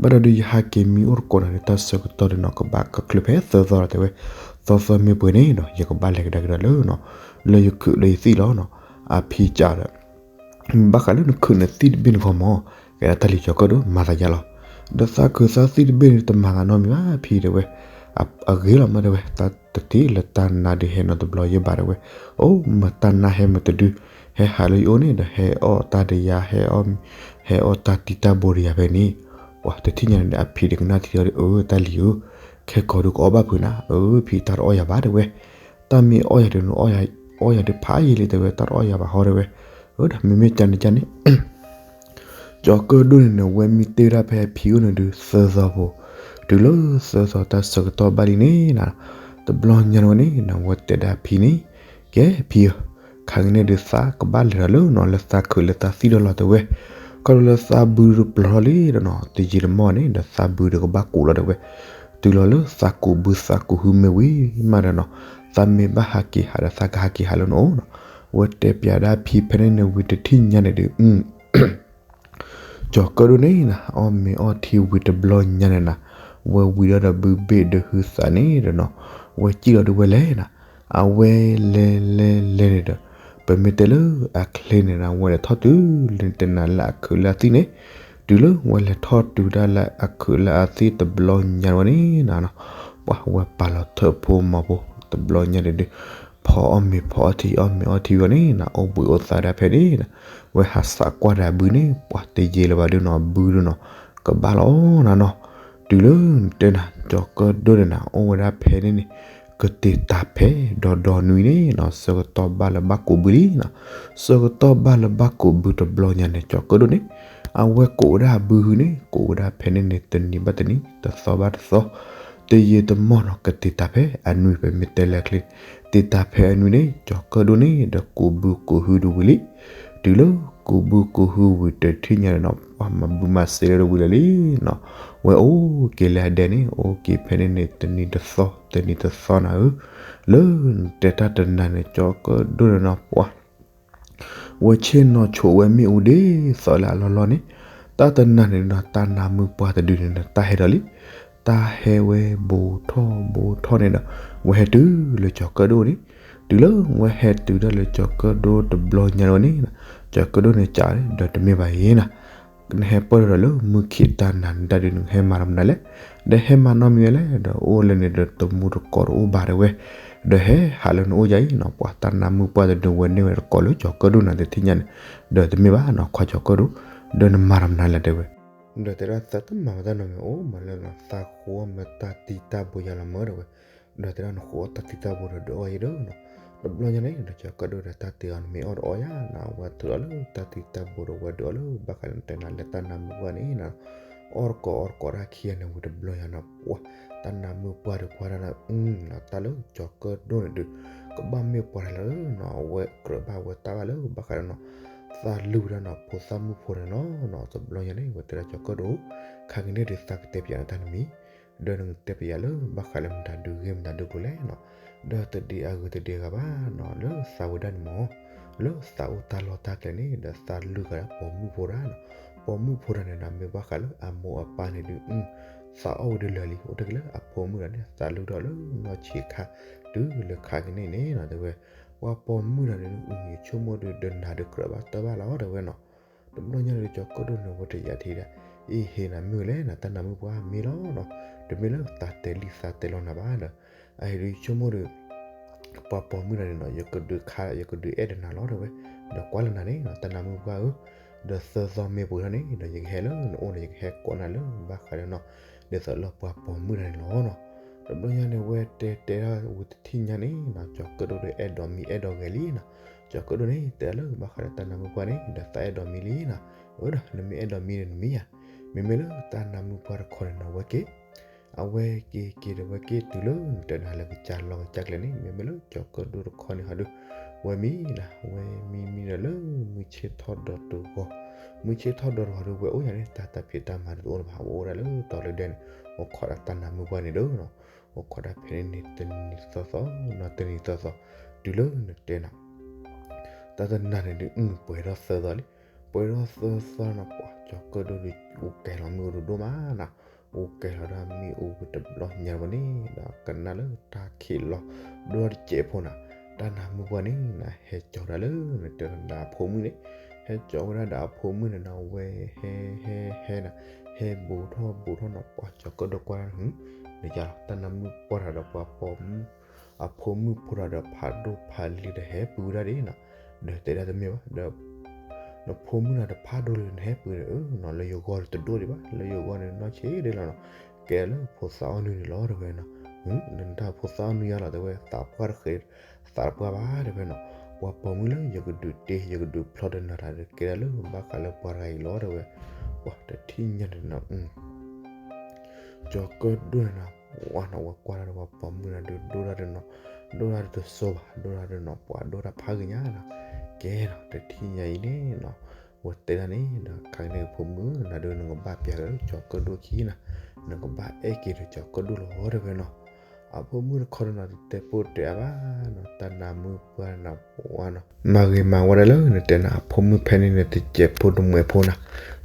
ဘၣ်ဒီးဒုးယဟးက့ၤမံအိၣ်တကိးနၤဒီးတၢ်ဆၢကတီၢ်ဒီးနီၤ ကဘၣ်ကချုးဖဲသၢသီလီၤတဲဝဲ, သီသီမ့ၢ်ပှဲၤန့ၣ်နီၤ ယကဘၣ်လဲၤကဒါက့ၤဒီးလၢနီၤ, လၢယခုးလၢယသံၣ်လီၤနီၤ, အဖံကးဒီး ဘၣ်ဃးလၢနခုးနသံၣ်တဘ့ၣ်န့ၣ်ဂီၢ်မး, ကဲဒၣ်တၢ်လံၤကၠီၤကၢၣ်ဒိၣ်မၤသးယါလီၤ, ဒီးသးခုးသးသံၣ်တဘ့ၣ်န့ၣ် တမၤသးနီတမံၤဘၣ်ဖံတဲဝဲ, အဂ့ၤလီၤမးတဲဝဲ, တၢ်တထံၣ်လၢတၢ်နါဒုးဟဲနီတဘျီယဲဘၣ်တဲဝဲ, အိၣ်မတၢ်နါဟဲမတဒု, ဟဲဟးလၢယအိၣ်န့ၣ်ဒီး ဟဲအီၣ်တၢ်ဒီးယၤ, ဟဲအီၣ်တၢ်တံၢ်တၢ်ဘိဒီးယၤဖဲန့ၣ်, ပှၤတထံၣ်ညါန့ၣ်ဒီး အဖံဒီးကနၣ်ထံဒီး အၢ တၢ်လံၤဧၢ, ခဲကိာ်ဒုးကအီၣ်ဘၣ်ဖုးနၤ, အၢ ဖံတၢ်တအီၣ်ယၤဘၣ်တဲဝဲ, တၢ်မ့ၢ်အီၣ်ယၤဒီး အီၣ်ယၤဒုးဖးယံာ်လံတဲဝဲ, တၢ်တအီၣ်ယၤဘၣ်ဟီတဲဝဲ, အၢ ဒီးမ့မ့ၢ်ကန့ၣ်ကန့ၣ် ကၠီၤကၢၣ်ဒိၣ်န့ၣ်န့ၣ် ဝဲမံတ့ၢ်ဒၣ်ဖဲဖံအိၣ်န့ၣ်ဒုးသၢသီဖိ, တုၤလၢသၢသီတၢ်ဆၢကတီၢ်ဘၣ်လံန့ၣ်နီၤ, တဘျီညါန့ၣ်ဝဲန့ၣ်နီၤ ဝဲတဲဒၣ်ဖံန့ၣ်, ကဲဖံဧၢ, ခါက့ၤန့ၣ်ဒုးသးကဘၣ်လဲၤဒီးလၢနီၤ လၢသးခုးလၢသးသံၣ်ဒီးလီၤတဲဝဲ, ခီဖျိလၢသးဘုတပျီၤထီၣ်လံဒီးနီၤ တယံာ်တမီၢ်န့ၣ်ဒီးသးဘုတကဘၣ်ကူးလီၤတဲဝဲ, တုၤလီၤလၢသးကူးဘုသးကူးဟုမ့ၢ်ဝံၤမးဒီးနီၤ, သးမ့ၢ်ဘၣ်ဟးက့ၤဟးဒီးသးကဟးက့ၤဟးလၢနအိၣ်နီၤ, ဝဲတဲပျးဒၣ်ဖံဖဲန့ၣ်န့ၣ်ဝံၤတထံၣ်ညါန့ၣ်ဒုး ကၠီၤကၢၣ်ဒိၣ်န့ၣ်နီၤ အီၣ်မ့ၤအီထံဝံၤတဘျီညါန့ၣ်နီၤ, ဝဲဝံၤဒီးဒီးဘုဘ့ၣ်ဒီးဟုသးန့ၣ်ဒီးနီၤ, ဝဲစံၣ်လီၤဒုးဝဲလဲၤနီၤ, အဝဲလဲၤလဲၤလဲၤန့ၣ်ဒီး ပမ့ၢ်တဲလၢအချ့န့ၣ်နီၤ ဝဲလဲၤထီၣ်တုၤလၢနတဲနၤလၢအခုးလၢအသံၣ်န့ၣ်, တုၤလၢဝဲလဲၤထီၣ်တုၤဒၣ်လၢအခုးလၢအသံၣ်တဘျီညါဝဲန့ၣ်နီၤ, ပှၤဝဲပာ်လီၤထၢၣ်ဖိမီၤဖိ တဘျီညါန့ၣ်ဒုး ဖီအီၣ်မ့ၤဖီအီထံအီၣ်မ့ၤအီထံဝံၤန့ၣ်နီၤ အိၣ်ဘှံးအိၣ်သါဒၣ်ဖဲန့ၣ်နီၤ, ဝဲဟးသးကွၢ်ဒီးအဘုန့ၣ် ပှၤတယံာ်လၢၤဘၣ်ဒုးနီၤ အဘုဒုးနီၤ ကဘၣ်လီၤနၤနီၤ, တုၤလၢနတဲနၤ ကၠီၤကၢၣ်ဒိၣ်န့ၣ်နီၤ အိၣ်ဝဲဒၣ်ဖဲန့ၣ်န့ၣ် ကတ့ၤတၢ်ဖဲဒီးဒီနွံန့ၣ်နီၤ ဆၢကတီၢ်ဘၣ်လၢဘၣ်ကူးဘုလံနီၤ, ဆၢကတီၢ်ဘၣ်လၢဘၣ်ကူးဘုတဘျီညါန့ၣ် ကၠီၤကၢၣ်ဒိၣ်န့ၣ် အဝဲကူးဝဲဒၣ်အဘုဟုန့ၣ် ကူးဝဲဒၣ်ဖဲန့ၣ်န့ၣ် တနံၤဘၣ်တနံၤ တသီဘၣ်တသီ တယံာ်တမီၢ်နီၤ ကတ့ၤတၢ်ဖဲအနွံ ပမ့ၢ်တဲလၢအချ့ တ့ၤတၢ်ဖဲအနွံန့ၣ် ကၠီၤကၢၣ်ဒိၣ်န့ၣ်ဒီးကူးဘုကူးဟုဒုးဝံၤလံ, တုၤလၢကူးဘုကူးဟုဝံၤတထံၣ်ညါန့ၣ်နီၤ ပှၤမၤဘုမၤစ့လၢဒၣ်ဝံၤလၢာ်လံနီၤ, ဝဲအိၣ်က့ၤလၢအဒဲန့ၣ် အိၣ်က့ၤဖဲန့ၣ်န့ၣ် တနံၤတသီ တနံၤတသီနၤဧၢ, လၢနတဲတၢ်တနၤန့ၣ် ကၠီၤကၢၣ်ဒိၣ်န့ၣ်နီၤ ပှၤ ဝဲဆ့ၣ်နီၤဆိးဝဲမ့ၣ်အူဒ်သိးလၢအလီၢ်လီၢ်န့ၣ်, တၢ်တနၤန့ၣ်နီၤ တၢ်နါမုၢ်ပှၢ်တဒုန့ၣ်နီၤ တၢ်ဟဲဒီးလံ, တၢ်ဟဲဝဲဘူးထီၣ်ဘူးထီၣ်န့ၣ်ဒီး ဝဲဟဲတုၤလၢကၠီၤကၢၣ်ဒိၣ်န့ၣ်, တုၤလၢဝဲဟဲတုၤဒၣ်လၢကၠီၤကၢၣ်ဒိၣ်တဘျီညါန့ၣ်ဝဲန့ၣ်, ကၠီၤကၢၣ်ဒိၣ်န့ၣ်ကးဒီးတမ့ၢ်ဘၣ်ယဲနီၤ နဟဲပၢၢ်ဒီးလၢမုၢ်ခံးတၢ်နၤန့ၣ်တၢ်ဒုး နဟဲမၤတၢ်မနုၤလဲၣ်, ဒီးဟဲမၤနီတမံၤဝဲလဲၣ်, ဒီးအိၣ်လၢန့ၣ်ဒီးတမူတကိးတအိၣ်ဘၣ်တဲဝဲ, ဒီးဟဲဟးလၢနအိၣ်ယၤအံၤနီၤ ပှၤတၢ်နါမုၣ်ပှၢ်တဒုဝဲန့ၢ်ဝဲတကိးလၢကၠီၤကၢၣ်ဒိၣ်နၤတထံၣ်ညါန့ၣ်, ဒီးတမ့ၢ်ဘၣ်နီၤ ခွါကၠီၤကၢၣ်ဒိၣ်, ဒီးနမၤတၢ်မနုၤလဲၣ်တဲဝဲ, ဒီးတဲဒၣ်သးတမၤဝဲတၢ်နီတမံၤ အိၣ်မးလၢနီၤ သးဃိအီၣ်မ့ၢ်တၢ်တံၢ်တၢ်ဘိယၤလီၤမၢတဲဝဲ, ဒီးတဲဒၣ်နဃိအီၣ်တၢ်တံၢ်တၢ်ဘိဒီးဒုးအီၣ်ယဲဒီးနီၤ, တဘျီညါန့ၣ် ဒီးကၠီၤကၢၣ်ဒိၣ်ဒီးတၢ်တဲအီၤနမ့ၢ်အီၣ်တအီၣ်ယၤနီၤ အဝဲထုးအီၣ်လၢတၢ်တံၢ်တၢ်ဘိဒီးဝဲဒုးအီၣ်လၢဘၣ်ဃးလၢတဲနၤလၢတၢ်နါမုၣ်ပှၢ်န့ၣ်နီၤ အီၣ်တကိးအီၣ်တကိးတၢ်ခံဂၤန့ၣ်ဝံၤတဘျီညါနီၤ ပှၤ တၢ်နါမုၣ်ပှၢ်ဒီးကွၢ်ဒၣ်နီၤ တၢ်လၢကၠီၤကၢၣ်ဒိၣ်န့ၣ်ဒုး ကဘၣ်မ့ၢ်ပှၤတၢ်လၢနီၤ အဝဲကြၢးဘၣ်ဝဲတၢ်ဘၣ်လၢဘၣ်ဃးဒီးနီၤ သးလုၢ်ဝဲဒၣ်နီၤ ဖိသၣ်မုၣ်ဖိန့ၣ်လီၤနီၤ တဘျီညါန့ၣ် ဝဲတဲဒၣ်ကၠီၤကၢၣ်ဒိၣ် ခါကန့ၣ်ဒုးသးကတဲပယၤလၢတၢ်နမံၤ ဒီးနကတဲပယၤလၢဘၣ်ဃးလၢမတၤဒုးဂ့ၤမတၤဒုးကျိၤလဲၣ်နီၤ ဒီးတဒံးအဂ့ၤတဒံးအဂၤဘၣ်နီၤ လၢသးဝဲဒၣ်န့ၣ်မ့ၢ် လၢသးအိၣ်တၢ်လီၢ်တၢ်ကျဲန့ၣ် ဒီးသးလုၢ်ဃာ်ဒီးပိာ်မုၣ်ဖိတၢ်နီၤ ပိာ်မုၣ်ဖိတၢ်န့ၣ်ဒီးမ့ၢ်ဘၣ်ဃးလၢအမိၢ်အပၢ်န့ၣ်ဒုး သးအိၣ်ဝဲဒၣ်လၢာ်လံ အိၣ်တ့ၢ်က့ၤလၢအဖိမုၣ်တၢ်န့ၣ် သးလုၢ်ထီၣ်လၢနီၢ်ဆံးခါ တုၤလၢခါကန့ၣ်န့ၣ်နီၤ တဲဝဲ ပှၤပိာ်မုၣ်တၢ်န့ၣ် ယဆိကမိၣ်ဒုးဒီးနၤဒုးကြၢးဘၣ်တၢ်ဘၣ်လီၤတဲဝဲနီၤ တဘျီညါန့ၣ်ကၠီၤကၢၣ်ဒိၣ်န့ၣ် ဝဲတယာ်ထံဒၣ် အ့ဟ့နၤမုၣ်လဲၣ်နၤ တၢ်နါမုၣ်ပှၢ်မ့ၢ်လီၤနီၤ တမ့ၢ်လၢသးတဲလံသးတဲလီၤနၤဘၣ်ဒီး အဟ့ၣ်ဒုးဆိကမိၣ်ဒီး ပှၤပိာ်မုၣ်တၢ်န့ၣ်နီၤ ယကဒုးခါ ယကဒုးအဲၣ်ဒီးနၤလီၤတဲဝဲ ဒီးကွၢ်လၢနၤန့ၣ်နီၤ တၢ်နါမုၣ်ပှၢ်ဧၢ ဒီးသၢသီမ့ၢ်ပှဲၤထီၣ်န့ၣ် ဒီးယကဟဲလၢနအိၣ်န့ၣ် ယကဟဲကိးနၤလၢဘၣ်ဃးဒီးနီၤ ဒ်သိးလၢပှၤပိာ်မုၣ်တၢ်န့ၣ်လီၤနီၤ တဘျီညါန့ၣ် ဝဲတဲတဲဒၣ်ဝံၤတထံၣ်ညါန့ၣ်နီၤ ကၠီၤကၢၣ်ဒိၣ်ဒီးအဲၣ်ဒိးမံၤအဲၣ်ဒိးဂဲၤလံနီၤ ကၠီၤကၢၣ်ဒိၣ်န့ၣ် တဲလၢဘၣ်ဃးဒီးတၢ်နါမုၣ်ပှၢ်န့ၣ် ဒီးသးအဲၣ်ဒိးမံၤလံနီၤ အၢဒီး နမ့ၢ်အဲၣ်ဒိးမံၤဒီးနမံၤယၤ မ့မ့ၢ်လၢတၢ်နါမုၣ်ပှၢ်တခီန့ၣ်နီၤ ဝဲက့ၤ အဝဲက့ၤက့ၤဒီးဝဲက့ၤတုၤလၢနတဲနၤလၢကစၢ်လီၢ်ကစၢ်ကျဲန့ၣ် မ့မ့ၢ်လၢကၠီၤကၢၣ်ဒိၣ်တခီန့ၣ်ဟီဒုး ဝဲမံနီၤ ဝဲမံမံဒီးလၢမုၢ်ဆ့ၣ်ထီၣ်ဒီးတဂီၤ မုၢ်ဆ့ၣ်ထီၣ်ဒီးတဂီၤဒုး ဝဲအိၣ်ယၤန့ၣ် တၢ်တၢ်ဖံးတၢ်မၤတအိၣ်လၢၤဘၣ် ဝဲအိၣ်ဒၣ်လၢတီၤလၢဒဲန့ၣ် အိၣ်ခိးဒၣ်တၢ်နါမုၣ်ပှၢ်န့ၣ်ဒီးနီၤ အိၣ်ခိးဒၣ်ဖဲန့ၣ်န့ၣ် တနံၤသီသီ နီၤတနံၤသီသီ တုၤလၢနတဲနၤ တၢ်တနၤန့ၣ်ဒုး ပှဲၤထီၣ်သၢသီလံ ပှဲၤထီၣ်သၢသီနီၤ ပှၤကၠီၤကၢၣ်ဒိၣ်ဒုး အိၣ်ကဲလီၤမ့ၣ်အူဒိၣ်ဒိၣ်မးနီၤ အိၣ်ကဲလီၤဒၣ်မ့ၣ်အူဝံၤတဘျီညါဝဲန့ၣ် ဒီးကနၣ်လၢတၢ်ခံးလီၤ ဒိၣ်ထီၣ်တစဲးဖိနီၤ တၢ်နါမုၣ်ပှၢ်န့ၣ်နီၤ ဟဲကၠီၤဒၣ်လၢ နတဲနၤဒီးအဖိမုၣ်န့ၣ် ဟဲကၠီၤဝဲဒၣ်ဒီးအဖိမုၣ်န့ၣ်နီၤ ဝဲဟဲဟဲဟဲနီၤ ဟဲဘူးထီၣ်ဘူးထီၣ်နီၤ ပှၤကၠီၤကၢၣ်ဒိၣ်ကွၢ်ဒၣ် နယါလီၤ တၢ်နါမုၣ်ပှၢ်တၢ်ဒီးပှၤပိာ်မုၣ် အဖိမုၣ်ဖိတၢ်ဒီးဖးဒိၣ်ဖးလံၤဒီးဟဲပူၤဝဲဒၣ်ဒ်နီၤ ဒီးတဲဒၣ်တမ့ၢ်ဘၣ် ဒီး နဖိမုၣ်တၢ်ဒီးဖးဒိၣ်လံနဟဲပူၤန့ၣ် အၢနီၤ လၢယဂီၢ်န့ၣ်တဒိၣ်ဒံးဘၣ် လၢယဂီၢ်န့ၣ်နီၢ်ဆံးဒၣ်လီၤနီၤ ကဲလၢဖိသၣ်အီၣ်နုၢ်န့ၣ်လီၤတဲဝဲနီၤ နတၢ်ဖိသၣ်အီၣ်နုၢ်ယါလီၤတဲဝဲ သးပှၢ်တဃဲး သးတပှၢ်ဘၣ်တဲဝဲနီၤ ပှၤပိာ်မုၣ်လၢယကဒုးတ့ ယကဒုးဖျီဒီးနၤတၢ်ဒီးကဲဒၣ်လၢဘၣ်ဃးလၢပှၤတဂၤအံၤလီၤတဲဝဲ ပှၤတထံၣ်ညါန့ၣ်နီၤ ကၠီၤကၢၣ်ဒိၣ်န့ၣ်နီၤ ပှၤနီၤ ဝဲကွၢ်တၢ်ဒီးပှၤပိာ်မုၣ်န့ၣ်ဒုး ဒိၣ်တၢ်ဒုးနီၤ ဒိၣ်တၢ်ဒုးတစိဘၣ် ဒိၣ်တၢ်ဒုးနီၤ ပှၤဒိၣ်တၢ်ဖးဂ့ၤညါနီၤ ကဲနီၤ တထံၣ်ညါအံၤန့ၣ်နီၤ ဝဲတဲဒၣ်န့ၣ်ဒီး ခါကန့ၣ်ဖိမုၣ် နၤဒုးနကဘၣ်ပျၢ်လၢကၠီၤကၢၣ်ဒိၣ်ခံနီၤ နကဘၣ်အဲၣ်က့ၤဒီးကၠီၤကၢၣ်ဒိၣ်လီၤတဲဝဲနီၤ အဖိမုၣ်တခီဒီးနီၤ တတဲပိၢ်တဲအါဘၣ်နီၤ တၢ်နါမုၣ်ပှၢ်နီၤ ပှၤနီၤ မၤဂ့ၤမၤဝါဒၣ်လၢနတဲနၤအဖိမုၣ်ဖဲန့ၣ်န့ၣ် တစဲးဖိတမှဲးဖိနီၤ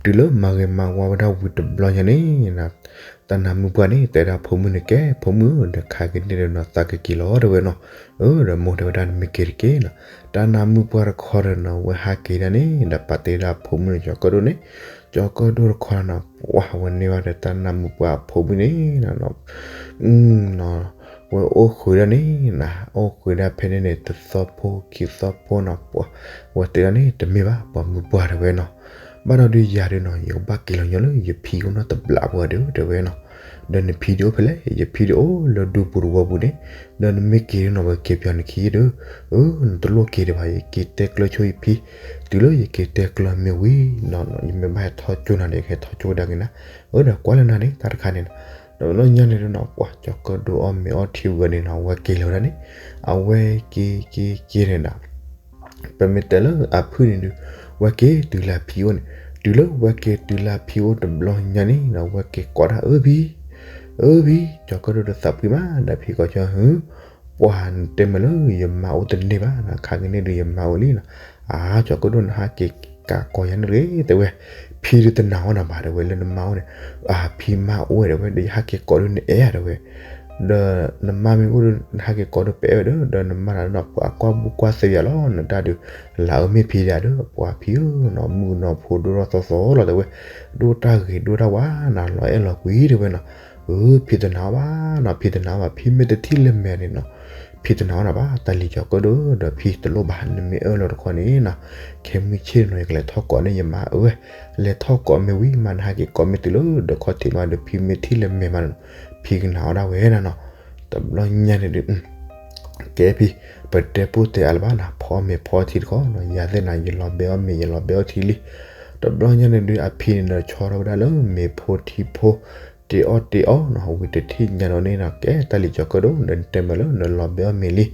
တုၤလၢမၤဂ့ၤမၤဝါဝဲဒၣ်ဝံၤတဘျီညါန့ၣ်နီၤ တၢ်နါမုၣ်ပှၢ်န့ၣ် တဲဒၣ်ဖိမုၣ်န့ၣ် ကဲဖိမုၣ်ဒီးခါကန့ၣ်ဒီးနီၤ သးကက့ၤလီၤတဲဝဲနီၤ အၢ ဒီးမိၢ်တဲဝဲဒၣ်နမ့ၢ်က့ၤတက့ၢ်နီၤ တၢ်နါမုၣ်ပှၢ်တခီဒီးနီၤ ဝဲဟးက့ၤဒၣ်န့ၣ် ဒီးပာ်တ့ၢ်ဒၣ်ဖိမုၣ်န့ၣ် ကၠီၤကၢၣ်ဒိၣ်န့ၣ် ကၠီၤကၢၣ်ဒိၣ်တခီနီၤ ပှၤဝဲန့ၢ်ဘၣ်ဒီးတၢ်နါမုၣ်ပှၢ်အဖိမုၣ်န့ၣ်နီၤ နီၤ ဝဲအိၣ်ဃုာ်ဒၣ်န့ၣ်နီၤ အိၣ်ဃုာ်ဒၣ်ဖဲန့ၣ်န့ၣ် တသီဖိခံသီဖိနီၤ ပှၤ ဝဲတဲဒၣ်န့ၣ် တမ့ၢ်ဘၣ် ပှၤမုၣ်ပှၢ်တဲဝဲနီၤ ဘၣ်ဒီးဒုးယၤဒုးနီၤ ယကဘၣ်က့ၤလီၤညီလၢယဖံအိၣ်နီတဘျီပှၤဒီးတဲဝဲနီၤ ဒီးနဖံဒုးအိၣ်ဖဲလဲၣ် ယဖံဒုးအိၣ်လၢဒူပူၤတဝီပူၤန့ၣ် ဒီးနမ့ၢ်က့ၤဒုးနီၤ ပက့ၤပၠီနခံဒုး အၢ နတလိၣ်က့ၤဒံးဘၣ် ယက့ၤတဲကျၢၤဆိယဖံ တုၤလၢယက့ၤတဲကျၢၤမ့ၢ်ဝံၤနီၤ ယမ့ၢ်ဘၣ်ဟဲထီၣ်ကၠိနၤဒီး ယကဟဲထီၣ်ကၠိဝဲဒၣ်က့ၤနၤ အၢဒီးကွၢ်လၢနၤန့ၣ် တၢ်တခါန့ၣ်နီၤ ဒီးလၢညါန့ၣ်ဒုးနီၤ ပှၤကၠီၤကၢၣ်ဒိၣ်အီၣ်မ့ၤအီထံဝဲန့ၣ်နီၤ ဝဲက့ၤလီၤဝဲဒၣ်န့ၣ် အဝဲက့ၤက့ၤက့ၤန့ၣ်ဒီး ပမ့ၢ်တဲလၢအဖုၣ်န့ၣ်ဒုး ဝဲက့ၤတုၤလၢအဖံအိၣ်န့ၣ် တုၤလၢဝဲက့ၤတုၤလၢအဖံအိၣ်တဘျီညါန့ၣ်နီၤ ဝဲက့ၤကိးဒၣ်အၢဖံ အၢဖံ ကၠီၤကၢၣ်ဒိၣ်တသးပှံၤမး ဒီးဖံကီၢ်ကၠီၤဟု ပှၤနတဲမ့ၢ်လၢယမါအိၣ်တန့ၢ်ဘၣ်နီၤ ခါကန့ၣ်ဒုးယမါအိၣ်လံနီၤ အၢ ကၠီၤကၢၣ်ဒိၣ်နဟးက့ၤကးကီယၤန့ၣ်တဂ့ၤ တဲဝဲ ဖံဒုးတနာ်အီၤနၤဘၣ် တဲဝဲလၢနမါအိၣ်န့ၣ် အၢ ဖံမါအိၣ်ဝဲ တဲဝဲ ဒီးယဟးက့ၤကိးဒုးနအဲၣ်ဧါ တဲဝဲ ဒီးနမါမ့ၢ်အိၣ်ဒီး နဟးက့ၤကိးဒုးပအဲၣ်ဝဲဒီး ဒီးနမါတၢ်နီၤ ပှၤကွၢ်ဘူၣ်ကွၢ်သ့ယၤလီၤ နတၢ်ဒုး လၢအမ့ၢ်ဖံဒၣ်ဒီး ပှၤဖံဧၢနီၤ မုၣ်ကနီၤဖိဒိၣ်ထီၣ်သီသီလီၤ တဲဝဲ ဒိၣ်တၢ်ဂ့ၤဒိၣ်တၢ်ဝါနီၤ လီၤအဲၣ်လီၤကွံ တဲဝဲနီၤ အၢ ဖံတနာ်အီၤဘၣ်နီၤ ဖံတနာ်အီၤဘၣ် ဖံမ့ၢ်တထံၣ်လၢမဲာ်န့ၣ်နီၤ ဖံတနာ်အီၤနၤဘၣ် တၢ်လံၤကၠီၤကၢၣ်ဒိၣ် ဒီးဖံတလိၣ်ဘၣ် နမ့ၢ်အၢၣ်လီၤတခီန့ၣ်နီၤ, ခဲမုၢ်ဆ့ၣ်နီၤ ယကလဲၤထီၣ်ကိးန့ၢ်ယမါဧၢ, လဲၤထီၣ်ကိးမ့ၢ်ဝံၤ မါနဟးက့ၤကိးမ့ၢ်တုၤလၢဒၢးခီၣ်ထံးမးဒီး ဖံမ့ၢ်ထံၣ်လဲၤမဲာ်မးနီၤ, ဖံကနာ်အီၤဒၣ်ဝဲနၤနီၤ, တဘျီညါန့ၣ်ဒုး ကဲဖံ, ပတဲပိၢ်တဲအါလၢၤဘၣ်နၤ, ဖီမ့ၤဖီထံတခီနီၤ, ယၤသ့ၣ်နၤ ယလီၤဘဲအီၣ်မ့ၤ ယလီၤဘဲအီၣ်ထံလံ, တဘျီညါန့ၣ်ဒုး အဖံန့ၣ်ဒီးဆီထီၣ်ဝဲဒၣ်လၢမ့ၤဖိထံဖိ, တ့အီၣ်တ့အီနီၤ, ဝံၤတထံၣ်ညါနီၤန့ၣ်နီၤ, ကဲတၢ်လံၤကၠီၤကၢၣ်ဒိၣ် ဒီးနတဲမးလၢနလီၤဘဲအီၣ်မ့ၤလံ,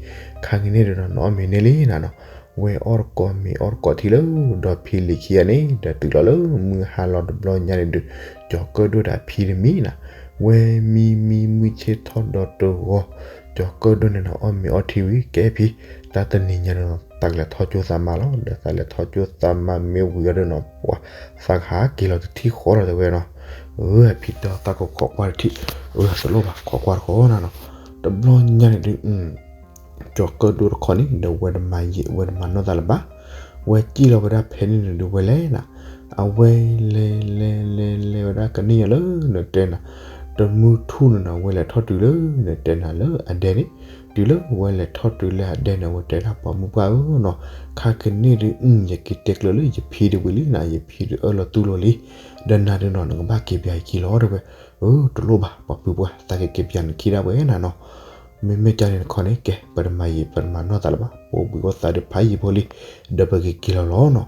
ခါကန့ၣ်ဒုးနီၤ နအီၣ်မ့ၤန့ၢ်လံနၤနီၤ, ဝဲအီၣ်တကိးမ့ၤအီၣ်တကိးထံလၢ ဒီဖံလံၤခံဂၤန့ၣ် ဒီးတုၤလီၤလၢမုၢ်ဟါလီၤတဘျီညါန့ၣ်ဒုး ကၠီၤကၢၣ်ဒိၣ်ဒီးအဖံတမံၤနၤ, ဝဲမံမံမုၢ်ဆ့ၣ်ထီၣ်ဒီးတဂီၤ, ကၠီၤကၢၣ်ဒိၣ်န့ၣ်နီၤ အီၣ်မ့ၤအီထံဝံၤ ကဲဖံ, တၢ်တနံၤညါန့ၣ်နီၤ သးကလဲၤထီၣ်ကၠိသးမါလီၤ, ဒီးသးလဲၤထီၣ်ကၠိသးမါမ့ၢ်ဝံၤအီၤဒီးနီၤ ပှၤ သးကဟးက့ၤလီၤတထံၣ်ဃီလီၤတဲဝဲနီၤ, အဖံတဲအီၤ သးကခိးကွၢ်တထံၣ်, အတလိၣ်ဘၣ် ခိးကွၢ်တခီနၤနီၤ, တဘျီညါန့ၣ်ဒုး ကၠီၤကၢၣ်ဒိၣ်တခီန့ၣ် ဒီးဝဲတမၤယံာ် ဝဲတမၤနီၢ်သးလၢၤဘၣ်, ဝဲစံၣ်လီၤဝဲဒၣ်ဖဲန့ၣ်န့ၣ်ဒုးဝဲလဲၤနၤ, အဝဲလဲၤလဲၤလဲၤလဲၤဝဲဒၣ်ကန့ၢ်ယၤလၢ နတဲနၤ, တမုၢ်ထူၣ်န့ၣ်နီၤ ဝဲလဲၤထီၣ်တုၤလၢ နတဲနၤလၢအဒဲန့ၣ်, တုၤလၢဝဲလဲၤထီၣ်တုၤလၢအဒဲန့ၣ် အဝဲတဲဒၣ်ပှၤမုၢ်ပှၢ်ဧၢနီၤ, ခါကန့ၣ်ဒုး ယက့ၤတဲကျၢၤလၢယဖံတဝံၤလံနၤ, ယဖံဒုးအၢၣ်လီၤတူၢ်လိာ်လံ, ဒီးနၤဒုးနီၤ နကဘၣ်က့ၤပၠးယခံလီၤတဲဝဲ, အတလိၣ်ဘၣ် ပှၤဖုပှၢ် သးကက့ၤပၠးနခံဒၣ်ဝဲနၤနီၤ မ့မ့ၢ်ကန့ၣ်တခီန့ၣ် ကဲ ပတမၤယံာ် ပတမၤနီၢ်သးလၢၤဘၣ်, ပအိၣ်ဘှံးအိၣ်သါဒုးဖးယံာ်ဖိလံ, ဒီးပကက့ၤလီၤလီၤနီၤ,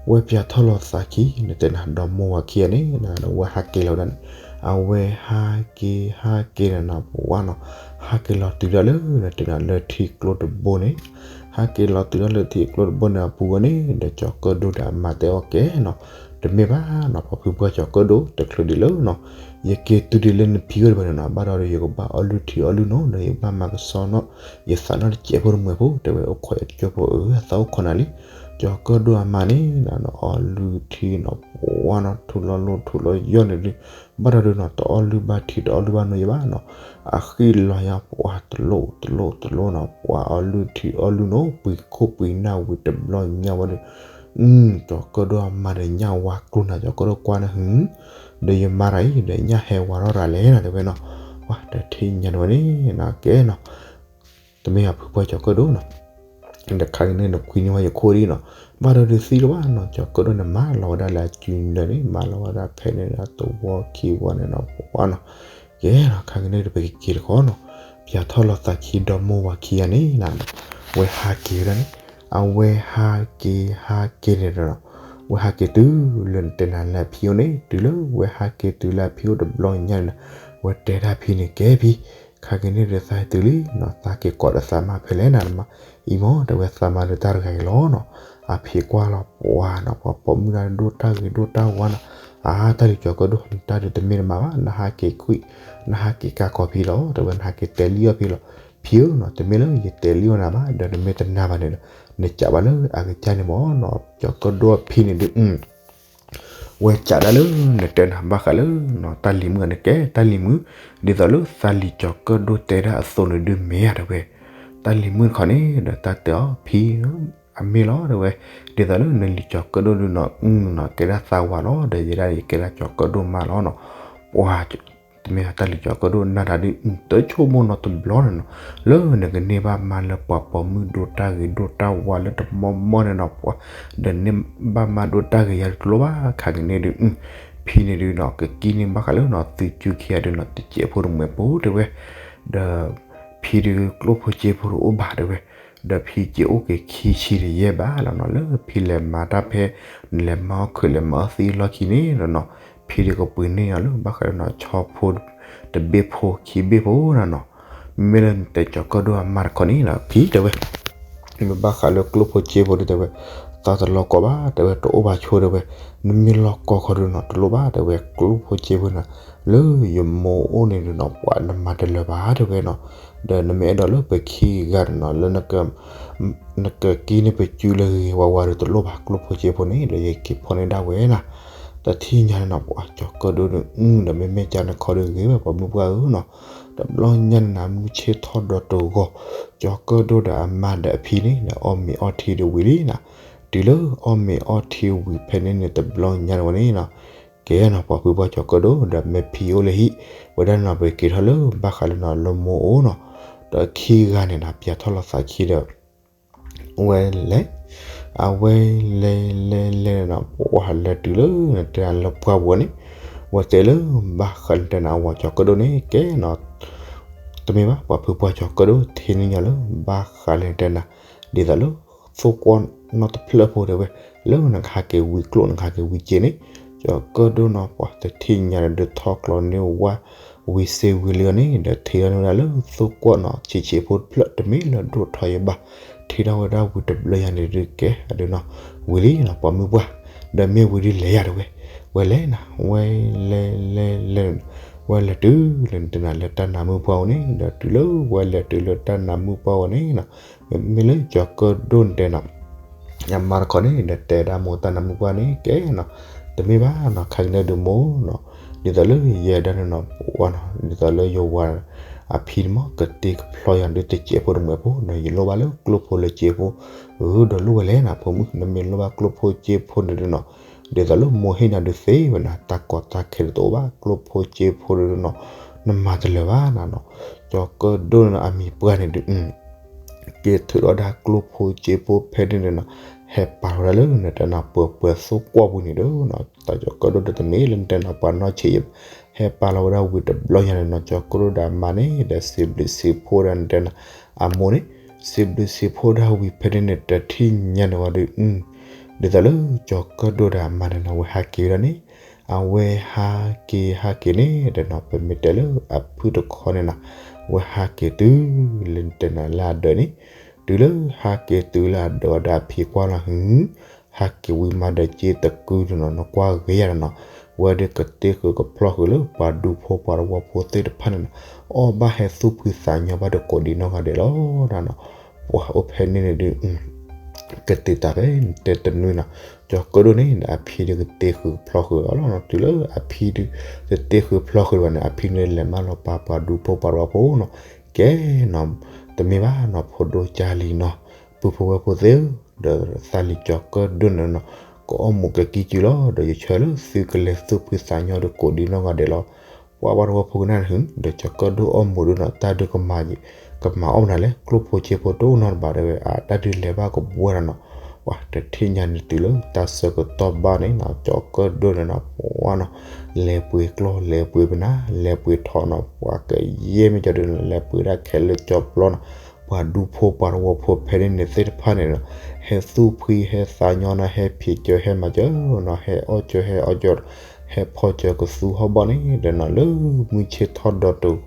ဝဲပၠးထီၣ်လီၤသးခံ နတဲနၤ ဒီမိၢ်ဝၤခံဂၤန့ၣ် ဝဲဟးက့ၤလီၤဝဲဒၣ်န့ၣ်, အဝဲဟးက့ၤ ဟးက့ၤန့ၣ်နီၤ ပဝါနီၤ, ဟးက့ၤလီၤတုၤဒၣ်လၢ နတဲနၤလၢထံကျိတဘိန့ၣ်, ဟးက့ၤလီၤတုၤဒၣ်လၢထံကျိတဘိန့ၣ်အပူၤန့ၣ် ဒီးကၠီၤကၢၣ်ဒိၣ်ဒီးအမါတဲအီၤကဲနီၤ, တမ့ၢ်ဘၣ်နီၤ ပှၤဖုပှၢ်ကၠီၤကၢၣ်ဒိၣ် တချုးဒံးလၢနီၤ ယက့ၤတုၤဒံးလၢနဖံအိၣ်တဖၣ်န့ၣ်နီၤ, ဘၣ်ဒီးယကဘၣ်အီလုၢ်ထံအီလုၢ်နိ ဒီးယကဘၣ်မၤကဆှီနီၣ် ယသးနီၣ်တစဲးဖိတမှဲၤဖိ တဲဝဲအိၣ်ခိးယတကၠိဖိဧၢ သးအိၣ်ခိးနၤလံ, ကၠီၤကၢၣ်ဒိၣ်အမါန့ၣ်နီၤ အီလုၢ်ထံနီၤ ပဝါနီၤ ထူလီၤလိထူလီၤယီၢ်န့ၣ်ဒုး, ဘၣ်ဒီးဒုးနီၤ တအီလုၢ်ဘၣ်ထံတအီလုၢ်ဘၣ်နိယဘၣ်နီၤ, အဃံလီၤယါပှၤတလိၣ်တလိၣ်တလိၣ်နီၤ ပှၤအီလုၢ်ထံအီလုၢ်နိ ပှံၤခိၣ်ပှံၤနၢ်ဝံၤတဘျီညါဝဲဒီး ကၠီၤကၢၣ်ဒိၣ်အမါဒီးညၣ်ဝါကျိနၤ ကၠီၤကၢၣ်ဒိၣ်ကွၢ်နၢ်ဟူ ဒီးယမါတၢ်အံၤ ဒီးညၣ်ဟဲဝါထီၣ်ရၤလဲၣ်နၤ တဲဝဲနီၤ, ပှၤတထံၣ်ညါန့ၣ်ဝဲန့ၣ်နီၤ ကဲနီၤ တမ့ၢ်အဖုပှၢ်ကၠီၤကၢၣ်ဒိၣ်နီၤ, ဒီးခါကန့ၣ်နကွံန့ၢ်ဝဲယခိၣ်ဒ်နီၤ, ဘၣ်ဒီးဒုးသံလီၤဘၣ်နီၤ ကၠီၤကၢၣ်ဒိၣ်န့ၣ် မၤလီၤဝဲဒၣ်လၢအစုနၢၤန့ၣ် မၤလီၤဝဲဒၣ်ဖဲန့ၣ်ဒီးသဝီခံဝီန့ၣ်နီၤ ပဝါနီၤ, ကဲနီၤ ခါကန့ၣ်ဒီးပကက့ၤတခီနီၤ, ပၠးထီၣ်လီၤသးခံဒီမိၢ်ဝၤခံဂၤန့ၣ်နၤ, ဝဲဟးက့ၤဝဲဒၣ်န့ၣ်, အဝဲဟးက့ၤဟးက့ၤန့ၣ်ဒီးနီၤ, ဝဲဟးက့ၤတုၤလၢနတဲနၤလၢအဖံအိၣ်န့ၣ် တုၤလၢဝဲဟးက့ၤတုၤလၢအဖံအိၣ်တဘျီညါန့ၣ်နီၤ, ဝဲတဲဒၣ်ဖံန့ၣ် ကဲဖံ ခါကန့ၣ်ဒီးသးဟဲတုၤလံနီၤ သးက့ၤကိးဒီးသးမါဖဲလဲၣ်နၤမး, အံၤမ့ၢ်တဲဝဲသးမါဒီးတၢ်တဂၤအံၤလီၤနီၤ, အဖံကွၢ်လီၤပှၤနီၤ ပှၤပိာ်မုၣ်တၢ်ဒိၣ်တၢ်ဂ့ၤဒိၣ်တၢ်ဝါနီၤ, အါ တၢ်လံၤကၠီၤကၢၣ်ဒိၣ် နတၢ်ဒုးတမ့ၢ်နမါဘၣ် နဟးက့ၤကွံာ်, နဟးက့ၤကးကီၤဖံလီၤ တဲဝဲ နဟးက့ၤတဲလံအီၤဖံလီၤ, ဖံဧၢနီၤ တမ့ၢ်လၢယတဲလံအီၤနၤဘၣ် ဒီးနမ့ၢ်တနာ်ဘၣ်န့ၣ်ဒီး နကးဘၣ်လၢအကစၢ်န့ၣ်မ့ၢ်နီၤ, ကၠီၤကၢၣ်ဒိၣ်အဖံန့ၣ်ဒုး ဝဲကးဒၣ်လၢ နတဲနၤဘၣ်ဃးလၢ တၢ်လံၤမုၣ်န့ၣ်ကဲ တၢ်လံၤမုၣ်, ဒ်သိးလၢသးလံၤကၠီၤကၢၣ်ဒိၣ်တဲဒၣ်အသိးန့ၣ်ဒုးမ့ၢ်ဧါတဲဝဲ, တၢ်လံၤမုၣ်တခီန့ၣ်ဒီးတၢ်တဲအီၤ ဖံ အမ့ၢ်လီၤတဲဝဲ, ဒ်သိးလၢနလံၤကၠီၤကၢၣ်ဒိၣ်ဒုးနီၤ အုနီၤ ကဲဒၣ်သးဝးလီၤ ဒီးယဲဒၣ်ယကဲဒၣ်ကၠီၤကၢၣ်ဒိၣ်မါလီၤနီၤ, ပှၤ တမ့ၢ်တၢ်လံၤကၠီၤကၢၣ်ဒိၣ်နၤတၢ်ဒုး တဆိကမိၣ်နီတဘျီန့ၣ်နီၤ, လၢနကန့ၢ်ဘၣ်မါလၢပှၤပိာ်မုၣ်ဒိၣ်တၢ်ဂ့ၤဒိၣ်တၢ်ဝါလၢတမီမီန့ၣ်နီၤ, ပှၤ ဒီးန့ၢ်ဘၣ်မါဒိၣ်တၢ်ဂ့ၤယၤတလိၣ်ဘၣ် ခါကန့ၣ်ဒုး ဖံန့ၣ်ဒုးနီၤ ကကံန့ၢ်ဘၣ်ဃးလၢနီၤ သုစုခံဂၤဒုးနီၤ တစဲးဖိတမှဲၤဖိတဲဝဲ, ဒီး ဖံဒုးကျိၣ်ဖိစ့ဖိတအိၣ်ဘၣ်တဲဝဲ, ဒီးဖံစ့အိၣ်က့ၤခံဆံတယဲၢ်ဘးလီၤနီၤ လၢဖံလဲၤမၤတၢ်ဖဲ နလဲၤမၤအီၣ်ခုးလဲၤမၤအီၣ်သံလီၢ်ခံန့ၣ်ဒီးနီၤ, ဖံဒုးကပှ့ၤန့ၢ်အီၤလၢဘၣ်ဃးလၢနီၤ ဆီဖိ တဘ့ၣ်ဖိခံဘ့ၣ်ဖိနီၤနီၤ, မ့မ့ၢ်လၢနတဲကၠီၤကၢၣ်ဒိၣ်အမါတခီန့ၣ်ဒီး ဖံတဲဝဲ မ့ၢ်ဘၣ်ဃးလၢကျိၣ်ဖိစ့ဖိဒုးတဲဝဲ, သးတလီၤကီးဘၣ် တဲဝဲ တအိၣ်ဘၣ်ဆိတဲဝဲ, နမ့ၢ်လီၤကီးခီဒုးနီၤ တလိၣ်ဘၣ်တဲဝဲ ကျိၣ်ဖိစ့ဖိန့ၣ် လၢယမိၢ်အိၣ်န့ၣ်ဒုးနီၤ ပှၤနမၤတလၢၤဘၣ်တဲဝဲနီၤ, ဒီးနမ့ၢ်အဲၣ်ဒိးလၢပခံဂၤန့ၣ်နီၤ လၢ နကကံန့ၢ်ပစုလၢဂ့ၤဂ့ၤဝါဝါဒီးတလိၣ်ဘၣ် ကျိၣ်ဖိစ့ဖိန့ၣ် ဒီးယက့ၤဖီၣ်န့ၢ်ဒၣ်ဝဲနၤ, တထံၣ်ညါန့ၣ်နီၤ ပှၤကၠီၤကၢၣ်ဒိၣ်န့ၣ် ဒီးမ့မ့ၢ်ကန့ၣ်ခီဒုးဂ့ၤဝဲ ပှၤမုၢ်ပှၢ်ဧၢနီၤ, တဘျီညါန့ၣ်နၤ မုၢ်ဆ့ၣ်ထီၣ်ဒီးတဂီၤ, ကၠီၤကၢၣ်ဒိၣ်ဒီးအမါဒီးအဖံန့ၣ် နအီၣ်မ့ၤအီထံဒုးဝံၤလံနၤ, တုၤလၢအီၣ်မ့ၤအီထံဝံၤဖဲန့ၣ်န့ၣ် တဘျီညါန့ၣ်ဝဲန့ၣ်နီၤ ကဲနီၤ ပှၤဖုပှၢ်ကၠီၤကၢၣ်ဒိၣ် ဒီးမ့ၢ်ဖံအိၣ်လၢဟံၣ်ဝဲဒၣ်နီၤ ပက့ၤထီၣ်လၢဘၣ်ဃးလၢနီၤ လၢမိၢ်အိၣ်နီၤ, ဒီးခံဂၤန့ၣ်နီၤ ပျဲထီၣ်လိာ်သးခံဒီး ဝဲလဲၤ, အဝဲလဲၤလဲၤလဲၤနီၤ ပှၤလဲၤတုၤလၢနတဲဒၣ်လၢပှၢ်ပူၤန့ၣ်, ဝဲတဲလၢဘၣ်ဃးလၢနတဲနၤ အဝၤကၠီၤကၢၣ်ဒိၣ်န့ၣ်ကဲနီၤ, တမ့ၢ်ဘၣ် ပှၤဖုပှၢ်ကၠီၤကၢၣ်ဒိၣ်ထံၣ်န့ၢ်ညီလၢ ဘၣ်ဃးလၢနတဲနၤ ဒ်သိးလၢသိကွီၢ်နီၣ်တဖျၢၣ်ဖိတဲဝဲ, လၢနကဟးက့ၤဝံၤကျိၣ် နကဟးက့ၤဝံၤစ့န့ၣ်, ကၠီၤကၢၣ်ဒိၣ်နီၤ ပှၤတထံၣ်ညါဒီး ဒုးထီၣ်ကျီန့ၢ်ဝဲ ဝံၤစ့ဝံၤလံအီၤန့ၣ် ဒီးထံၣ်ထီၣ်န့ၢ်ဝဲဒၣ်လၢသိကွီၢ်နီၤ ဆံးဆံးဖိတဖျၢၣ် တမ့ၢ်လၢဒိၣ်ထီယဲဘၣ်, ထံၣ်ထီၣ်ဝဲဒၣ်ဝံၤတဘျီယၤန့ၣ်ဒုးကဲ အဒုးနီၤ, ဝံၤလံနီၤ ပှၤမုၢ်ပှၢ်, ဒီးမ့ၢ်ဝံၤဒုးလဲၤယၤတဲဝဲ, ဝဲလဲၤနီၤ ဝဲလဲၤလဲၤလဲၤ ဝဲလဲၤတုၤလၢနတဲနၤလၢတၢ်နါမုၢ်ပှၢ်အအိၣ်န့ၣ် ဒီးတုၤလၢဝဲလဲၤတုၤလၢတၢ်နါမုၢ်ပှၢ်အအိၣ်န့ၣ်နီၤ, မ့မ့ၢ်လၢကၠီၤကၢၣ်ဒိၣ်နတဲနီၤ အမါတခီန့ၣ် ဒီးတဲဒၣ်မိၢ်တၢ်နါမုၢ်ပှၢ်န့ၣ်ကဲနီၤ, တမ့ၢ်ဘၣ်နီၤ ခဲကနံၣ်ဒုးမိၢ်နီၤ, ဒ်သိးလၢယဲဒၣ်န့ၣ်နီၤ ပှၤနီၤ ဒ်သိးလၢယဝၤအဖံန့ၣ်မ့ၢ် ကတ့ကဖျီယၤဒုးတစဲးဖိတမှဲးဖိနီၤ, ယလိၣ်ဘၣ်လၢကျိၣ်ဖိလၢစ့ဖိ, အၢ ဒီးလိၣ်ဝဲလဲၣ်နီၤ ဖိမုၣ် နမ့ၢ်လိၣ်ဘၣ်ကျိၣ်ဖိစ့ဖိန့ၣ်ဒုးနီၤ, ဒ်သိးလၢမိၢ်ဟ့ၣ်နၤဒုးသ့ဝဲနီၤ တၢ်ကီတၢ်ခဲဒုးတအိၣ်ဘၣ် ကျိၣ်ဖိစ့ဖိဒုးနီၤ, နမၤတလၢာ်ဘၣ်နီၤနီၤ, ကၠီၤကၢၣ်ဒိၣ်န့ၣ်နီၤ အမံၤပှၢ်န့ၣ်ဒုး က့ၤထုးထီၣ်ဒၣ်ကျိၣ်ဖိစ့ဖိဖဲန့ၣ်န့ၣ်နီၤ, ဟဲပာ်လီၤဝဲဒၣ်လၢနတဲနၤပှဲၤပှဲၤသိကွီၢ်ပူၤန့ၣ်ဒီးနီၤ, တၢ်ကၠီၤကၢၣ်ဒိၣ်ဒီးတမ့ၢ်လၢနတဲနၤပှၤနီၢ်ဆံးယဲဘၣ်, ဟဲပာ်လီၤဝဲဒၣ်ဝံၤတဘျီညါန့ၣ်နီၤ ကၠီၤကၢၣ်ဒိၣ်ဒီးအမါန့ၣ် ဒီးစံးဘျုးစံးဖှိၣ်ဒၣ်နတဲနၤ အမိၢ်န့ၣ်, စံးဘျုးစံးဖှိၣ်ဒၣ်ဝံၤဖဲန့ၣ်န့ၣ် တထံၣ်ညါန့ၣ်ဝံၤဒီး ဒ်သိးလၢကၠီၤကၢၣ်ဒိၣ်ဒီးအမါန့ၣ်နီၤ ဝဲဟးက့ၤဝဲဒၣ်န့ၣ်, အဝဲဟးက့ၤဟးက့ၤန့ၣ်ဒီးနီၤ ပမ့ၢ်တဲလၢအဖုၣ်တခီန့ၣ်နီၤ, ဝဲဟးက့ၤတုၤလၢနတဲနၤလၢအဒၢးန့ၣ်, တုၤလၢဟးက့ၤတုၤလၢအဒၢးဝဲဒၣ်အဖံကွၢ်လီၤဟု, ဟးက့ၤဝံၤမးဒီးစ့တကုဒီးနီၤ နကွၢ်ဂ့ၤယၤဒီးနီၤ, ဝဲဒၣ်ကတ့ဃုာ်ကဖျီဃုာ်လၢပှၤဒူဖိပှၤတဝီဖိသ့ၣ်တဖၣ်န့ၣ်နီၤ, အီၣ်ဘၣ်ဟဲသူၣ်ဖှံသးညီဘၣ်ဒီးကိးဒံးနီၢ်ဂၤဒဲးလီၤနီၤ, ပှၤအိၣ်ဖဲန့ၣ်န့ၣ်ဒုး ကသ့ၣ်တၢ်ဖဲတဲတနွံနီၤ, ကၠီၤကၢၣ်ဒိၣ်န့ၣ် အဖံဒုးကတ့ဃုာ်ဖျီဃုာ်အီၤလီၤနီၤ, တုၤလၢအဖံဒုး တတ့ဃုာ်ဖျီဃုာ်ဘၣ်န့ၣ် အဖံန့ၣ်လဲၤမၢလီၤပာ်ပှၤဒူဖိပှၤတဝီဖိနီၤ, ကဲနီၤ, တမ့ၢ်ဘၣ်နီၤ ဖိဒိၣ်ကၢ်လံၤနီၤ, ပုၢ်ဖိဝဲၢ်ဖိသ့ၣ်ဧၢ, ဒီးသးလံၤကၠီၤကၢၣ်ဒိၣ်န့ၣ်နီၤ, ကအီၣ်မူးကကံကံလီၤ, ဒီးယဆၢလၢသုကလဲၤသူၣ်ဖှံသးညီဒီးကိးဒံးနီၢ်ဂၤဒဲးလီၤ. ပှၤဘၣ်တဝီဖိကနၣ်န့ၣ် ဒီးကၠီၤကၢၣ်ဒိၣ်အီၣ်မူးဒုးနီၤ တၢ်ဒုးကမၤ ကမၤအီၣ်နၤလဲၣ်, ကျိၣ်ဖိစ့ဖိတအိၣ်နီတဘ့ၣ်တဲဝဲ, အတၢ်ဒုးလဲၤဘၣ်ကဘှီနၤနီၤ, ပှၤတထံၣ်ညါန့ၣ်တုၤလၢတၢ်ဆၢကတီၢ်ဘၣ်န့ၣ်နီၤ, ကၠီၤကၢၣ်ဒိၣ်န့ၣ်နီၤ ပှၤနီၤ, လဲၤပှ့ၤကျီၢ် လဲၤပှ့ၤပနၢ် လဲၤပှ့ၤထီၣ်နီၤ, ပှၤကယဲၢ်မ့ၢ်ကၠီၤဒုးနီၤ လဲၤပှ့ၤဒၣ်ခဲလၢာ်ကၠီၤပျီနီၤ, ပှၤဒူဖိပှၤတဝီဖိဖဲန့ၣ်န့ၣ်သ့ၣ်တဖၣ်န့ၣ်နီၤ, ဟဲသူၣ်ဖှံဟဲသးညီနီၤ, ဟဲဖံးစၢၤဟဲမၤစၢၤနီၤ, ဟဲအီၣ်စၢၤဟဲအီစၢၤ, ဟဲဖီၣ်စၢၤကသူဟီၣ်ဘီန့ၣ်ဒီးနီၤ, လၢမုၢ်ဆ့ၣ်ထီၣ်ဒီးတုၤ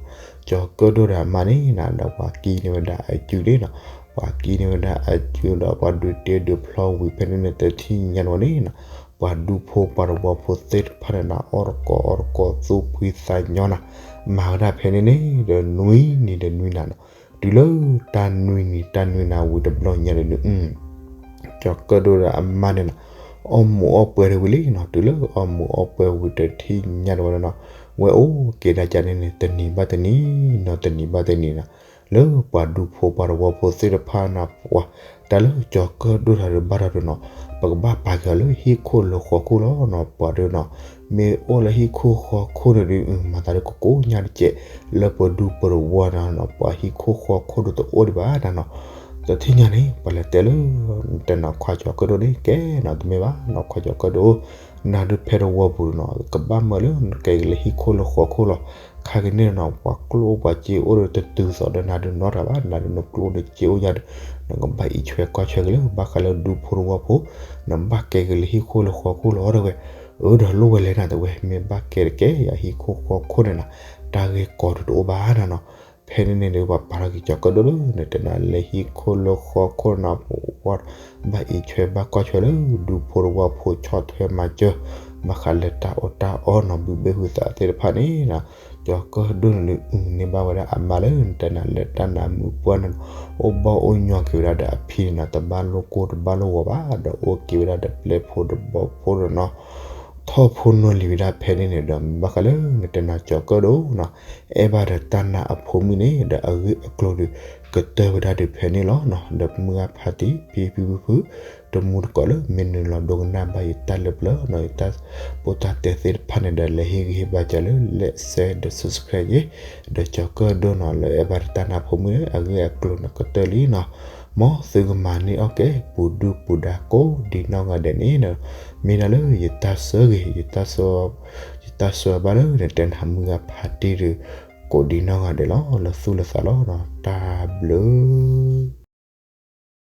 ကၠီၤကၢၣ်ဒိၣ်ဒီးအမါန့ၣ်နီၤ ဒီးပှၤကံန့ၢ်ဝဲဒၣ်အစုဒၣ်နီၤ, ပှၤကံန့ၢ်ဝဲဒၣ်အစုဒီးပှၤဒုးတ့ဒုးဖျီဝံၤဖဲန့ၣ်န့ၣ် တထံၣ်ညါန့ၣ်ဝဲန့ၣ်နီၤ, ပှၤဒူဖိပှၤတဝီဖိသ့ၣ်တဖၣ်န့ၣ်နီၤ အီၣ်တကိးအီတကိးသူၣ်ဖှံသးညီနီၤ, မၤဝဲဒၣ်ဖဲန့ၣ်န့ၣ်ဒီးနွံနံၤဒီးနွံနၤနီၤ, တုၤလၢတၢ်နွံနံၤတၢ်နွံနၤဝံၤတဘျီညါန့ၣ်ဒုး ကၠီၤကၢၣ်ဒိၣ်ဒီးအမါန့ၣ်နီၤ, အီၣ်မူးအီၣ်ပှဲၤတဝံၤလံနီၤ, တုၤလၢအီၣ်မူးအီၣ်ပှဲၤဝံၤတထံၣ်ညါန့ၣ်ဝဲန့ၣ်နီၤ, ဝဲအိၣ်က့ၤဒၣ်ကန့ၣ်န့ၣ် တနံၤဘၣ်တနံၤနီၤ တနံၤဘၣ်တနံၤနီၤ, လၢပှၤဒူဖိပှၤတဝီဖိသ့ၣ်တဖၣ်နီၤ ပှၤ တၢ်လၢကၠီၤကၢၣ်ဒိၣ်တၢ်ဒုးဘၣ်ဒီးနီၤ, ပကဘၣ်ပာ်က့ၤအီၤလၢဟံၣ်ခိၣ်လၢဃီခိၣ်လီၤနီၤ, ပှၤဒုးနီၤ, မ့ၢ်အိၣ်လၢဟံၣ်ခိၣ်ဃီခိၣ်န့ၣ်ဒုး မၤသးဒ်ကကိးညါတကဲး, လၢပဒူပတဝီနီၤ, ပှၤဟံၣ်ခိၣ်ဃီခိၣ်ဒုးတအိၣ်ဒံးဘၣ်နီၤ, တထံၣ်ညါန့ၣ် ပှၤလဲၤတဲလၢ နတဲနီၤခွါကၠီၤကၢၣ်ဒိၣ်န့ၣ်ကဲနီၤ, တမ့ၢ်ဘၣ်နီၤ ခွါကၠီၤကၢၣ်ဒိၣ်, နၤဒုးဖဲတဝီပူၤနီၤ ကဘၣ်မၢလၢနကဲက့ၤလၢဟံၣ်ခိၣ်လၢဃီခိၣ်လီၤ, ခါကန့ၣ်နီၤ ပှၤကျိၣ်အိၣ်ပှၤစ့အိၣ်ဒီးတတုၤသိးဒီးနၤဒုးနီတဂၤဘၣ်, နၤဒုးနကျိၣ်နစ့အိၣ်ယၤဒီး နကဘၣ်အံးဆွဲကွၢ်ဆွဲက့ၤလၢ ဘၣ်ဃးလၢဒူဖိတဝီဖိ, နဘၣ်ကဲက့ၤလၢဟံၣ်ခိၣ်လၢဃီခိၣ်လီၤတဲဝဲ, အၢ ဒီးလိၣ်ဝဲလဲၣ်နၤတဲဝဲ, မ့ၢ်ဘၣ်ကဲတကဲး ယဟံၣ်ခိၣ်ဃီခိၣ်န့ၣ်နီၤ, တၢ်ဂ့ၢ်ကီဒုးတအိၣ်ဘၣ်နီၤနီၤ, ဖဲန့ၣ်န့ၣ်ဒီး ပှၤပာ်ထီၣ်က့ၤကၠီၤကၢၣ်ဒိၣ်လၢ နတဲနၤလၢဟံၣ်ခိၣ်လၢဃီခိၣ်နီၤ ပဝဲ ဘၣ်အံးဆွဲဘၣ်ကွၢ်ဆွဲလၢ ဒူဖိတဝီဖိဆီၣ်ထွဲမၤစၢၤ ဘၣ်ဃးလၢတၢ်အီၣ်တၢ်အီနီၤ ဘုဘ့ၣ်ဟုသးသ့ၣ်တဖၣ်န့ၣ်နီၤ, ကၠီၤကၢၣ်ဒိၣ်န့ၣ်ဒုး အုၣ်န့ၢ်ဘၣ်ဝဲဒၣ်အမါလၢနတဲနၤလၢတၢ်နါမုၢ်ပှၢ်န့ၣ်နီၤ, အိၣ်ဘၣ်အိၣ်ညီက့ၤဝဲဒၣ်ဒီးအဖံန့ၣ်နီၤ, တဘၣ်လိၣ်ကိၢ်တဘၣ်လိၣ်ဂီၤဘၣ်, ဒီးအိၣ်က့ၤဝဲဒၣ်ဒီးပျဲၢ်ဖိဒီးဘီဖိဒီးနီၤ ထီၣ်ဖိနီၢ်လံၤဝဲဒၣ်ဖဲန့ၣ်န့ၣ်ဒီး ဘၣ်ဃးလၢနတဲနၤကၠီၤကၢၣ်ဒိၣ်နီၤ, အဲၣ်ဘၣ်ဒီးတၢ်နါအဖိမုၣ်န့ၣ်ဒီး အဂ့ၢ်အကျိၤဒီး ကတၢၢ်ဝဲဒၣ်ဒုးဖဲန့ၣ်လီၤ. ဒီးမုၢ်ဂၤဖါတံၢ် ဖံဖံဖုဖု တမူတကိးလၢ မ့ၢ်နုာ်လီၤဒိကနၣ်ဘၣ်ယတၢ်လၢပျၢၤနီၤ ယတၢ်ပိၢ်တၢ်တဲသ့ၣ်တဖၣ်န့ၣ်ဒီး လဲၤဟ့ၣ်ဂံၢ်ဟ့ၣ်ဘါစၢၤလၢ like share ဒီး subscribe ယ့ၤ ဒီးကၠီၤကၢၢ်ဒိၣ်နီၤ လၢအဲၣ်ဘၣ်တၢ်နၢ်ဖိမုၣ်လၢအဂ့ၢ်အကျိၤန့ၣ်ကတၢၢ်လံနီၤ. မ်သုကမၤန့ၢ်အီၣ်က့ၤ ပူၤဒုပူၤဒါကိးဒံနီၢ်ဂၤဒဲးန့ၣ် မ့ၢ်ဒၣ်လၢယတၢ်ဆၢဂ့ၤ ယတၢ်ဆၢဘၣ်လၢနတဲနၤမုၢ်ဂၤဖါတံၢ်ဒုး ကိးဒံနီၢ်ဂၤဒဲးလီၤ. လၢသူၣ်လၢသးလီၤ. တၢ်ဘျုး